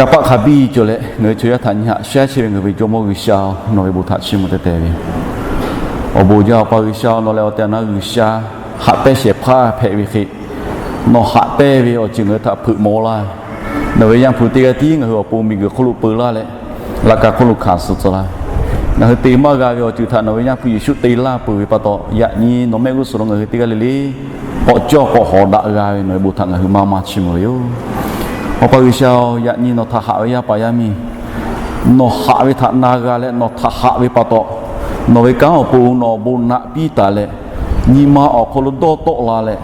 Kanˇ paˆ hk'a biˇ cawˬ leh, ngaˬ hui chaw yaˇ htaꞈ nyi haꞈ shaˉ chehˇ ve ngaˬ hui ve Jawˇmawˇ G'uiˬsha-oˬ, nawˬ ve bon htaꞈ chiˇ mvuh teh teh ve yoˬ. Awˬ bon jaˇ Awˬ pa G'uiˬsha-oˬ, nawˬ lehˬ awˬ tehˬ awˬ na G'uiˬsha, haꞈ pehnˇ shehˍ hpaˇ hpehꞈ ve hk'e, nawˬ haꞈ pehnˇ ve awˬ ceuˬ ngaˬ hui htaꞈ hpeuꞈ maw laˇ ve, nawˬ ve Yaˇ hpu teˇ g'aˇ tiˉ ngaˬ hui awˬ pon miˬguiˬ hk'oˆ lo peu laˇ leh, laꞈ ka hk'oˆ lo hkanˍ suh tcuh laˇ ve, ngaˬ hui te maˇ g'a ve awˬ ceuˬ htaꞈ nawˬ ve Yaˇ hpu Yeˍsuˆ te laˇ peuˬ ve pa taw, yaꞈ nyi nawˬ mehˆ g'uˇ suhˍ lo ngaˬ hui teˇ g'aˇ le le k'awꞈ cawˇ k'awꞈ hawˍ daꞈ g'a ve nawˬ ve bon htaꞈ ngaˬ hui maˇ maˇ chiˇ mvuh ve yoˬ. Awˬ pa G'uiˬsha-oˬ, yaꞈ nyi nawˬ htaꞈ haꞈ ve yaˇ paˍ yaˇ miˇ nawˬ haꞈ ve htaꞈ na g'a leh nawˬ htaꞈ haꞈ ve pa taw, nawˬ ve kanˉ awˬ pon nawˬ awˬ bon naꞈ piˇ taˍ leh, nyi ma awˬ hk'aw lo dawˇ tawˆ la leh,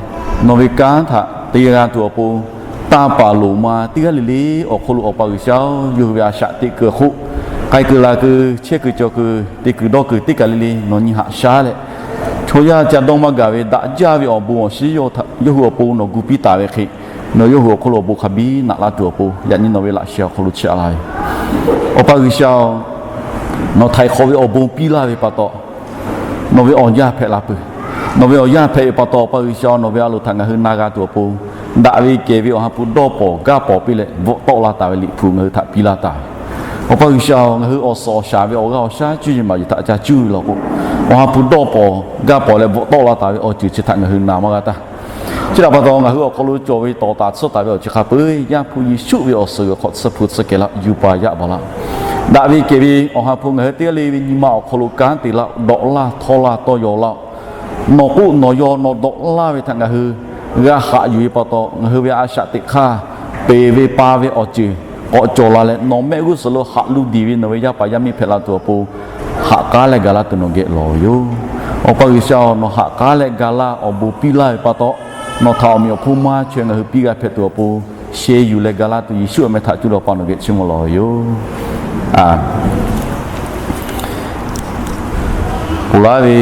nawˬ ve kanˉ htaꞈ te g'a tuˬ awˬ pon, tanˇ paˍ loˍ ma teˇ g'aˇ le le awˬ hk'aw lo Awˬ pa G'uiˬsha-oˬ, yawˇ hui ve a shaꞈ teꞈ kuiˬ hk'oˆ, k'ai kuiˬ la kuiˬ, chehˇ kuiˬ cawˬ kuiˬ, te kuiˬ dawˇ kuiˬ teˇ kaˬ le le nawˬ nyi haꞈ shaˉ leh, chaw yaˇ ca dawˇ maˇ gaˬ ve daꞈ jaˇ ve awˬ bon awˬ shiˉ yawˇ hui awˬ pon nawˬ gu piˇ taˍ ve hk'e, nawˬ yawˇ hui awˬ hk'aw lo awˬ bon hk'a biˇ naꞈ laˇ tuˬ awˬ pon, yaꞈ nyi nawˬ ve laꞈ sheh awˬ hk'aw lo chiˇ aꞈ laˇ ve Awˬ pa G'uiˬsha-oˬ, nawˬ htaiˍ hk'awꞈ ve awˬ bon piˇ laˇ ve pa taw, nawˬ ve awˬ yanˇ hpehꞈ la peuˬ. Nawˬ ve awˬ yanˇ hpehꞈ ve pa taw, Awˬ pa G'uiˬsha-oˬ, nawˬ ve a loˍ htaꞈ ngaˬ hui na g'a tuˬ awˬ pon, daꞈ ve kehˬ ve Awˬ ha hpu dawˇ pawˍ gaˇ pawˍ piˇ leh bvuhꞈ tawˆ la taˍ ve liꞈ hpu ngaˬ hui htaꞈ piˇ laˇ taˍ ve. Awˬ pa G'uiˬsha-oˬ, ngaˬ hui awˬ suhˍ awˬ shaˍ ve awˬ g'aˇ awˬ shaˉ cuˇ yiˍ maˍ yiˍ htaꞈ ca cuˇ ve law k'o, Awˬ ha hpu dawˇ pawˍ gaˇ pawˍ leh bvuhꞈ tawˆ la taˍ ve awˬ ceuˬ chi htaꞈ ngaˬ hui na maˇ g'a taˇ. Chi htaꞈ pa taw, ngaˬ hui awˬ hk'aw lo cawˬ ve tawˍ taˍ tsuhˇ taˍ ve awˬ ceuˬ hk'a peu-eˬ Yaˇ hpu Yeˍsuˆ ve awˬ suhˍ g'uiˬ hk'awꞈ tsuhˇ hpu tsuhˇ kehˬ laˇ, yuˬ paˍ yaˆ baˬ laˇ. Daꞈ ve kehˬ ve Awˬ ha hpu ngaˬ hui teˇ g'aˇ le ve nyi ma awˬ hk'aw lo kanˉ te laˇ, dawꞈ laˇ htawˇ laˇ tawˇ yaw laˇ-oˬ. Nawˬ k'oˆ nawˬ yaw nawˬ dawꞈ laˇ ve htaꞈ ngaˬ hui g'a haꞈ yuˬ ve pa taw, ngaˬ hui ve a shaꞈ teꞈ hk'aˇ, peˬ ve pa ve awˬ ceuˬ k'awꞈ cawˬ la leh, nawˬ mehˆ g'uˇ suhˍ lo haꞈ lu diˬ ve nawˬ ve yaˇ paˍ yaˇ miˇ hpehꞈ la tuˬ awˬ pon, haꞈ k'aˉ leh ga laˇ tuˬ nawˬ geh lawˬ ve yoˬ. Awˬ pa G'uiˬsha-oˬ, nawˬ haꞈ k'aˉ leh ga laˇ awˬ bon piˇ laˇ ve pa taw, nawˬ htaꞈ awˬ meꞈ awˬ hponˇ maˇ chaweh ngaˬ hui piˇ g'a hpehꞈ tuˬ awˬ pon, sheh yuˬ leh ga laˇ tuˬ Yeˍsuˆ awˬ meh htaꞈ cuˇ leh Awˬ pa nawˬ geh chiˇ mvuh lawˬ ve yoˬ. Ponˬ laˇ ve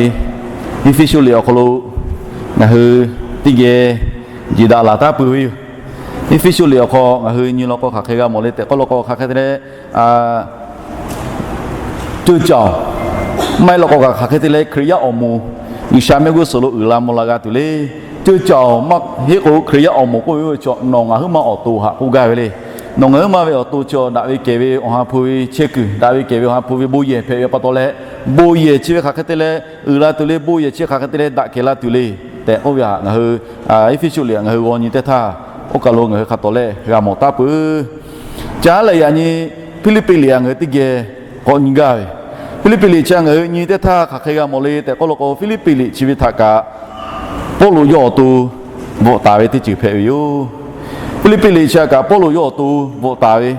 Eˇfeˇsuꞈ liꞈ awˬ hk'aw lo ngaˬ hui teˇ geh jeˬ daꞈ laˬ taˉ peuˬ ve yoˬ. Eˇfeˇsuꞈ liꞈ awˬ hk'aw ngaˬ hui nyi law k'o hk'aˬ hk'e g'a mawˬ le tehꞈ k'oˆ law k'o, hk'aˬ hk'e te leh ceuˇ caoˬ, maˇ heˆ law k'o, hk'aˬ hk'e te leh Hkriꞈ yaˇ awˬ moˍ G'uiˬsha mehˆ g'uˇ suhˍ lo uiˍ la mvuh la g'a tuˬ le. Ceuˇ caoˬ maˇ heˆ k'o, Hkriꞈ yaˇ awˬ moˍ k'oˆ ve chaw nawˬ ngaˬ huiˉ ma awˬ to htaꞈ k'oˆ gaˇ ve le. Nawˬ ngaˬ huiˉ ma ve awˬ to chi daꞈ ve kehˬ ve Awˬ ha hpu ve chehˇ kuiˬ, daꞈ ve kehˬ ve Awˬ ha hpu ve bon yehˬ hpehꞈ ve pa taw leh, bon yehˬ chi ve hk'aˬ hk'e te leh uiˍ la tuˬ le, bon yehˬ chi hk'aˬ hk'e te leh daꞈ kehˬ la tuˬ le tehꞈ k'oˆ ve htaꞈ ngaˬ hui Eˇfeˇsuꞈ liꞈ htaꞈ ngaˬ hui g'aw nyi teˇ htaˇ, oˇ kaˬ lo ngaˬ hui hk'a tawˍ leh g'a mawˬ taˉ peuˬ. Caˉ leh yaꞈ nyi Hpiˇliˇpiˆ liꞈ htaꞈ ngaˬ hui teˇ geh k'awꞈ nyi gaˇ ve. Hpiˇliˇpiˆ liꞈ chi ngaˬ hui nyi teˇ htaˇ hk'aˬ hk'e g'a mawˬ le tehꞈ k'oˆ law k'o, Hpiˇliˇpiˆ liꞈ chi ve htaꞈ kaꞈ Pawˇluꞈ yawˇ awˬ to bvuhꞈ taˍ ve teˇ ceuˬ hpehꞈ ve yoˬ. Hpiˇliˇpiˆ liꞈ chi htaꞈ kaꞈ Pawˇluꞈ yawˇ awˬ to bvuhꞈ taˍ ve,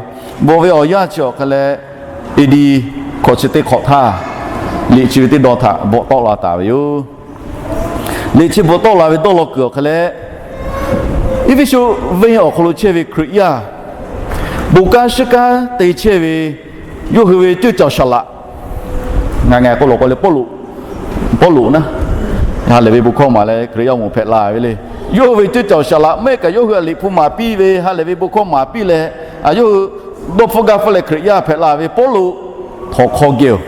bvuhꞈ ve awˬ yanˇ chi awˬ hk'e leh, A D hkawꞈ chi teˇ hk'awꞈ htaˇ, liꞈ chi ve teˇ dawˇ htaꞈ bvuhꞈ tawˆ la taˍ ve yoˬ. Liꞈ chi bvuhꞈ tawˆ la ve dawˇ law kuiˬ awˬ hk'e leh, Eˇfeˇsuꞈ venˇ awˬ hk'aw lo chehˇ ve Hkriꞈ yaˇ, bon kanˉ shiˉ kanˉ te chehˇ ve yawˇ hui ve ceuˇ caoˬ saˍ laꞈ, ngaˬ ngaˬ k'oˆ law k'o le, Pawˇluꞈ, Pawˇluꞈ naˉ, ha lehˬ ve bon hkawˇ maˍ leh Hkriꞈ yaˇ awˬ moˍ hpehꞈ la ve le. Yawˇ hui ve ceuˇ caoˬ saˍ laꞈ maˇ heˆ kaꞈ, yawˇ hui a liꞈ hpu maˍ piˇ ve ha lehˬ ve bon hkawˇ maˍ piˇ leh, yawˇ hui dawˇ hpfuhˇ gaˇ hpfuhˇ leh Hkriꞈ yaˇ hpehꞈ la ve Pawˇluꞈ htawnˍ hk'aw geh-oˬ,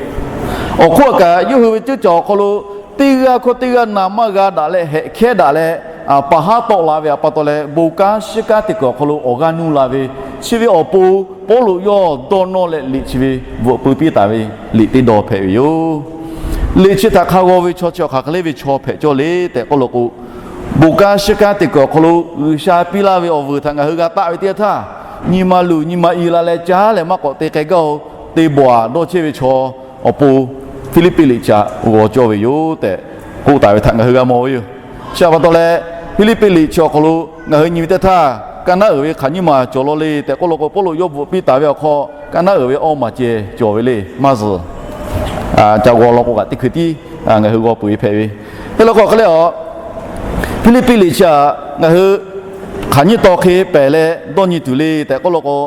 awˬ hk'oˆ kaꞈ yawˇ hui ve ceuˇ caoˬ awˬ hk'aw lo teˇ g'aˇ hkawˇ teˇ g'aˇ na maˇ g'a daꞈ leh hehꞈ hkehˉ daꞈ leh, paˍ haˉ tawˆ la ve pa taw leh, bon kanˉ shiˉ kanˉ te kuiˬ awˬ hk'aw lo awˬ g'aˇ nuˇ la ve, chi ve awˬ pon Pawˇluꞈ yawˇ dawˇ nawˇ leh liꞈ chi ve bvuhꞈ peu piˇ taˍ ve liꞈ teˇ dawˇ hpehꞈ ve yoˬ. Liꞈ chi htaꞈ hk'a g'aw ve chaw chi awˬ hk'aˬ hk'e le ve chaw hpehꞈ cawˇ le tehꞈ k'oˆ law k'o, bon kanˉ shiˉ kanˉ te kuiˬ awˬ hk'aw lo G'uiˬsha piˇ laˇ ve awˬ vuiˬ htaꞈ ngaˬ hui g'a taˆ ve teˇ yanˇ htaˇ, nyi ma luˬ nyi ma i la leh caˉ leh maˇ k'awꞈ te k'ai gaˇ-oˬ, te bawˬ-aˬ dawˇ chehˇ ve chaw awˬ pon Hpiˇliˇpiˆ liꞈ chi htaꞈ g'aw cawˇ ve yoˬ tehꞈ k'oˆ taˍ ve htaꞈ ngaˬ hui g'a mawˬ ve yoˬ. Chi htaꞈ pa taw leh, Hpiˇliˇpiˆ liꞈ chi awˬ hk'aw lo ngaˬ hui nyi ve teˇ htaˇ, kaˇ naˉ uiˍ ve hk'aˬ nyiˇ maˬ cawˬ law le tehꞈ k'oˆ law k'o, Pawˇluꞈ yawˇ bvuhꞈ piˇ taˍ ve awˬ hk'aw kaˇ naˉ uiˍ ve awˇ maˬ ceh cawˬ ve le. Maˇ zuhˬ ca g'aw law k'o kaꞈ teˇ hkui tiˉ ngaˬ hui g'aw peuˬ ve hpehꞈ ve. Hk'e law k'o hk'e leh a, Hpiˇliˇpiˆ liꞈ chi htaꞈ ngaˬ hui hk'aˬ nyiˇ taw hk'e pehˬ leh dawˇ nyi tuˬ le tehꞈ k'oˆ law k'o,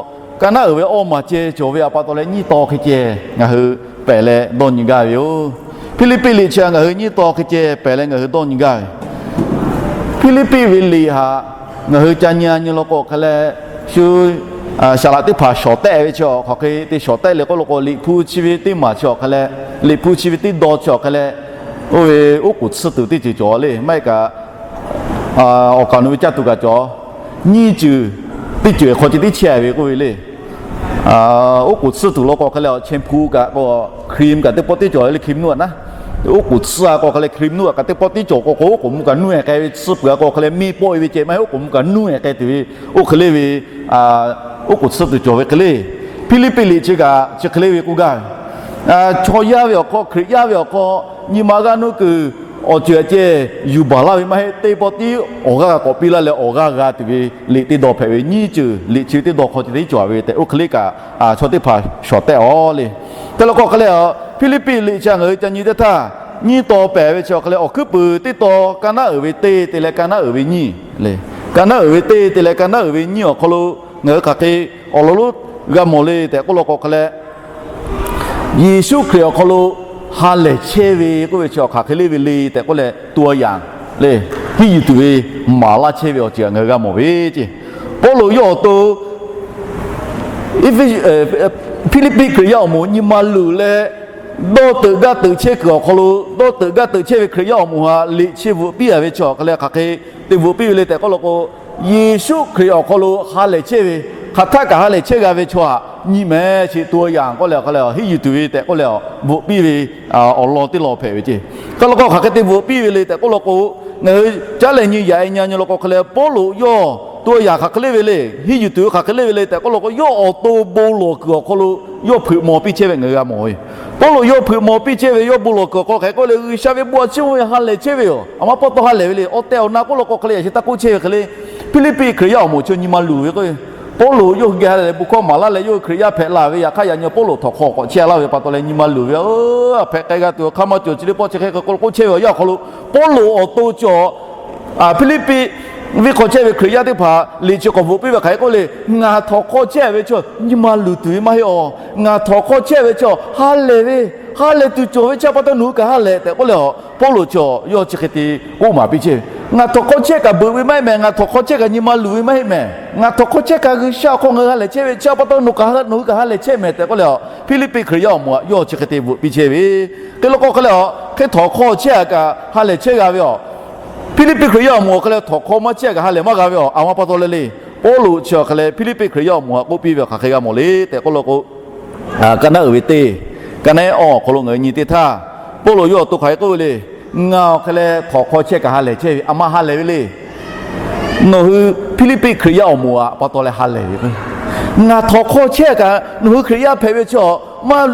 kaˇ naˉ uiˍ ve awˇ maˬ ceh cawˬ ve pa taw leh nyiˇ taw hk'e ceh ngaˬ hui pehˬ leh dawˇ nyi gaˇ ve yoˬ. Hpiˇliˇpiˆ liꞈ chi htaꞈ ngaˬ hui nyiˇ taw hk'e ceh pehˬ leh ngaˬ hui dawˇ nyi gaˇ ve. Hpiˇliˇpiˆ ve liꞈ htaꞈ ngaˬ hui ca nyi nyi law k'o hk'e leh, shu saˍ laꞈ teˇ hpaˍ shawˍ tehˆ ve chi awˬ hk'aˬ hk'e te shawˍ tehˆ le k'oˆ law k'o, liꞈ hpu chi ve teˇ maˬ chi awˬ hk'e leh, liꞈ hpu chi ve teˇ dawˇ chi awˬ hk'e leh, oˇ ve oˉ k'oˍ tsuhˇ tuˬ teˇ ceuˬ cawˬ le. Maˇ heˆ kaꞈ awˬ kaˍ nu ve caˇ tuˬ kaꞈ cawˬ, nyiˇ ceuˬ teˇ ceuˬ hk'aw ceh tiˉ chehˇ ve k'oˆ ve le. Oˉ k'oˍ tsuhˇ tuˬ law k'o hk'e leh shampoo kaꞈ k'o, cream kaꞈ teˇ pawˆ tiˉ cawˬ ve le, cream nuˇ a naˉ. Oˉ k'oˍ tsuhˇ a k'o hk'e leh cream nuˇ a kaꞈ teˇ pawˆ tiˉ cawˬ k'o k'o, oˉ k'oˍ mvuh kaꞈ nuˇ e k'ai ve, tsuhˇ peuˬ a k'o hk'e leh meˇ pawˆ e ve ceh maˇ heˆ, oˉ k'oˍ mvuh kaꞈ nuˇ e k'ai tuˬ ve, oˇ hk'e le ve, oˉ k'oˍ tsuhˇ tuˬ cawˬ ve hk'e le. Hpiˇliˇpiˆ liꞈ chi kaꞈ chi hk'e le ve k'oˆ gaˇ ve, chaw yaˇ ve awˬ hk'aw, Hkriꞈ yaˇ ve awˬ hk'aw, nyi ma g'aˇ nuˇ kuiˬ awˬ ceuˬ a ceh yuˬ baˬ laˇ ve maˇ heˆ, teˇ pawˆ tiˉ awˬ g'aˇ k'awꞈ piˇ laˇ leh awˬ g'aˇ g'a tuˬ ve liꞈ teˇ dawˇ hpehꞈ ve, nyiˇ ceuˬ liꞈ chi teˇ dawˇ hk'aw ceh teˇ cawˬ ve tehꞈ oˇ hk'e le kaꞈ, chaw teˇ hpaˍ shawˍ tehˆ a le. Hk'e leh k'o hk'e leh, Hpiˇliˇpiˆ liꞈ chi ngaˬ hui ca nyi teˇ htaˇ, nyiˇ taw pehˍ ve chi awˬ hk'e leh awˬ hkuiˉ puiˍ teˇ taw, ka naˉ uiˍ ve teˇ te leh ka naˉ uiˍ ve nyiˇ le. Ka naˉ uiˍ ve teˇ te leh ka naˉ uiˍ ve nyiˇ awˬ hk'aw lo ngaˬ hui hk'aˬ hk'e awˬ lawn lonˉ g'a mawˬ le tehꞈ k'oˆ law k'o hk'e leh, Yeˍsuˆ Hkriꞈ awˬ hk'aw lo ha lehˬ chehˇ ve k'oˆ ve chi awˬ hk'aˬ hk'e le ve le tehꞈ k'oˆ leh, to yanˍ le, hiˉ yuˬ tuˬ ve maˍ laˇ chehˇ ve awˬ ceuˬ ngaˬ hui g'a mawˬ ve ceˇ. Pawˇluꞈ yawˇ awˬ to Hpiˇliˇpiˆ Hkriꞈ yaˇ awˬ moˍ nyi ma luˬ leh, dawˇ teuꞈ gaˇ teuꞈ chehˇ kuiˬ awˬ hk'aw lo, dawˇ teuꞈ gaˇ teuꞈ chehˇ ve Hkriꞈ yaˇ awˬ moˍ htaꞈ liꞈ chi bvuhꞈ piˇ a ve chi awˬ hk'e leh hk'aˬ hk'e te bvuhꞈ piˇ ve le tehꞈ k'oˆ law k'o, Yeˍsuˆ Hkriꞈ awˬ hk'aw lo ha lehˬ chehˇ ve, hk'aˬ htaˆ kaꞈ ha lehˬ chehˇ g'a ve chaw htaꞈ nyi mehˍ chi to yanˍ k'oˆ leh hk'e leh hiˉ yuˬ tuˬ ve tehꞈ k'oˆ leh bvuhꞈ piˇ ve awˬ lawn teˇ lawn hpehꞈ ve ceˇ. Hk'e leh k'o hk'aˬ hk'e te bvuhꞈ piˇ ve le tehꞈ k'oˆ law k'o, ngaˬ hui caˉ lehˬ nyi yaꞈ e nyi a nyi law k'o hk'e leh Pawˇluꞈ yawˇ to yanˍ hk'aˬ hk'e le ve le, hiˉ yuˬ tuˬ ve hk'aˬ hk'e le ve le tehꞈ k'oˆ law k'o, yawˇ awˬ to bon lawˬ kuiˬ awˬ hk'aw lo yawˇ hpeuꞈ maw piˇ chehˇ ve ngaˬ hui g'a mawˬ ve. Pawˇluꞈ yawˇ hpeuꞈ maw piˇ chehˇ ve yawˇ bon lawˬ kuiˬ awˬ hk'aw hk'e k'oˆ le, G'uiˬsha ve bon a ciˉ mvuh ve ha lehˬ chehˇ ve yoˬ. Aˬ ma pa taw ha lehˬ ve le, awˬ tehˬ awˬ na k'oˆ law k'o hk'e leh yaꞈ sheh taˇ k'oˆ chehˇ ve hk'e le. Hpiˇliˇpiˆ Hkriꞈ yaˇ awˬ moˍ chi nyi ma luˬ ve k'o, Pawˇluꞈ yawˇ hui geh ha lehˬ bon hkawˇ maˍ laˇ leh yawˇ hui Hkriꞈ yaˇ hpehꞈ la ve yaꞈ hk'aˇ yaꞈ nyi Pawˇluꞈ htawnˍ hk'aw k'awꞈ chehˇ laˇ ve pa taw leh nyi ma luˬ ve, a hpehꞈ k'ai g'a tuˬ hk'aˇ maˇ cawˬ chi teˇ pawˆ chi hk'e k'oˆ chehˇ ve awˬ yanˇ awˬ hk'aw lo, Pawˇluꞈ awˬ to cawˬ Hpiˇliˇpiˆ venˇ hk'aw chehˇ ve Hkriꞈ yaˇ teˇ hpaˍ liꞈ chi k'awꞈ bvuhꞈ piˇ ve hk'aˬ hk'e k'oˆ le, ngaˬ htawnˍ hk'aw chehˇ ve chaw nyi ma luˬ tuˬ ve maˇ heˆ a. Ngaˬ htawnˍ hk'aw chehˇ ve chaw ha lehˬ ve, ha lehˬ tuˬ cawˬ ve chi pa taw nawˬ hui kaꞈ ha lehˬ tehꞈ k'oˆ leh a, Pawˇluꞈ chi yawˇ chi hk'e te k'oˆ maˍ piˇ chehˇ ve, ngaˬ htawnˍ hk'aw chehˇ kaꞈ beuꞈ ve maˇ heˆ mehˍ. Ngaˬ htawnˍ hk'aw chehˇ kaꞈ nyi ma luˬ ve maˇ heˆ mehˍ. Ngaˬ htawnˍ hk'aw chehˇ kaꞈ G'uiˬsha awˬ hk'aw ngaˬ hui ha lehˬ chehˇ ve chi pa taw nawˬ hui kaꞈ ha lehˬ chehˇ mehˍ tehꞈ k'oˆ leh a, Hpiˇliˇpiˆ Hkriꞈ yaˇ awˬ moˍ htaꞈ yawˇ chi hk'e te bvuhꞈ piˇ chehˇ ve. Hk'e leh k'o hk'e leh a, hk'e htawnˍ hk'aw chehˇ a kaꞈ ha lehˬ chehˇ g'a ve a. Hpiˇliˇpiˆ Hkriꞈ yaˇ awˬ moˍ awˬ hk'e leh htawnˍ hk'aw maˇ chehˇ kaꞈ ha lehˬ maˇ g'a ve a. Aˬ ma pa taw le le, Pawˇluꞈ chi awˬ hk'e leh Hpiˇliˇpiˆ Hkriꞈ yaˇ awˬ moˍ htaꞈ k'oˆ piˇ ve hk'aˬ hk'e g'a mawˬ le tehꞈ k'oˆ law k'o, ka naˉ uiˍ ve teˇ, ka naˉ awˬ hk'aw lo ngaˬ hui nyi teˇ htaˇ, Pawˇluꞈ yawˇ awˬ to hk'aˬ hk'e k'oˆ ve le, ngaˬ awˬ hk'e leh htawnˍ hk'aw chehˇ kaꞈ ha lehˬ chehˇ ve, aˬ ma ha lehˬ ve le. Nawˬ hui Hpiˇliˇpiˆ Hkriꞈ yaˇ awˬ moˍ htaꞈ pa taw leh ha lehˬ ve k'o, ngaˬ htawnˍ hk'aw chehˇ kaꞈ nawˬ hui Hkriꞈ yaˇ hpehꞈ ve chaw maˇ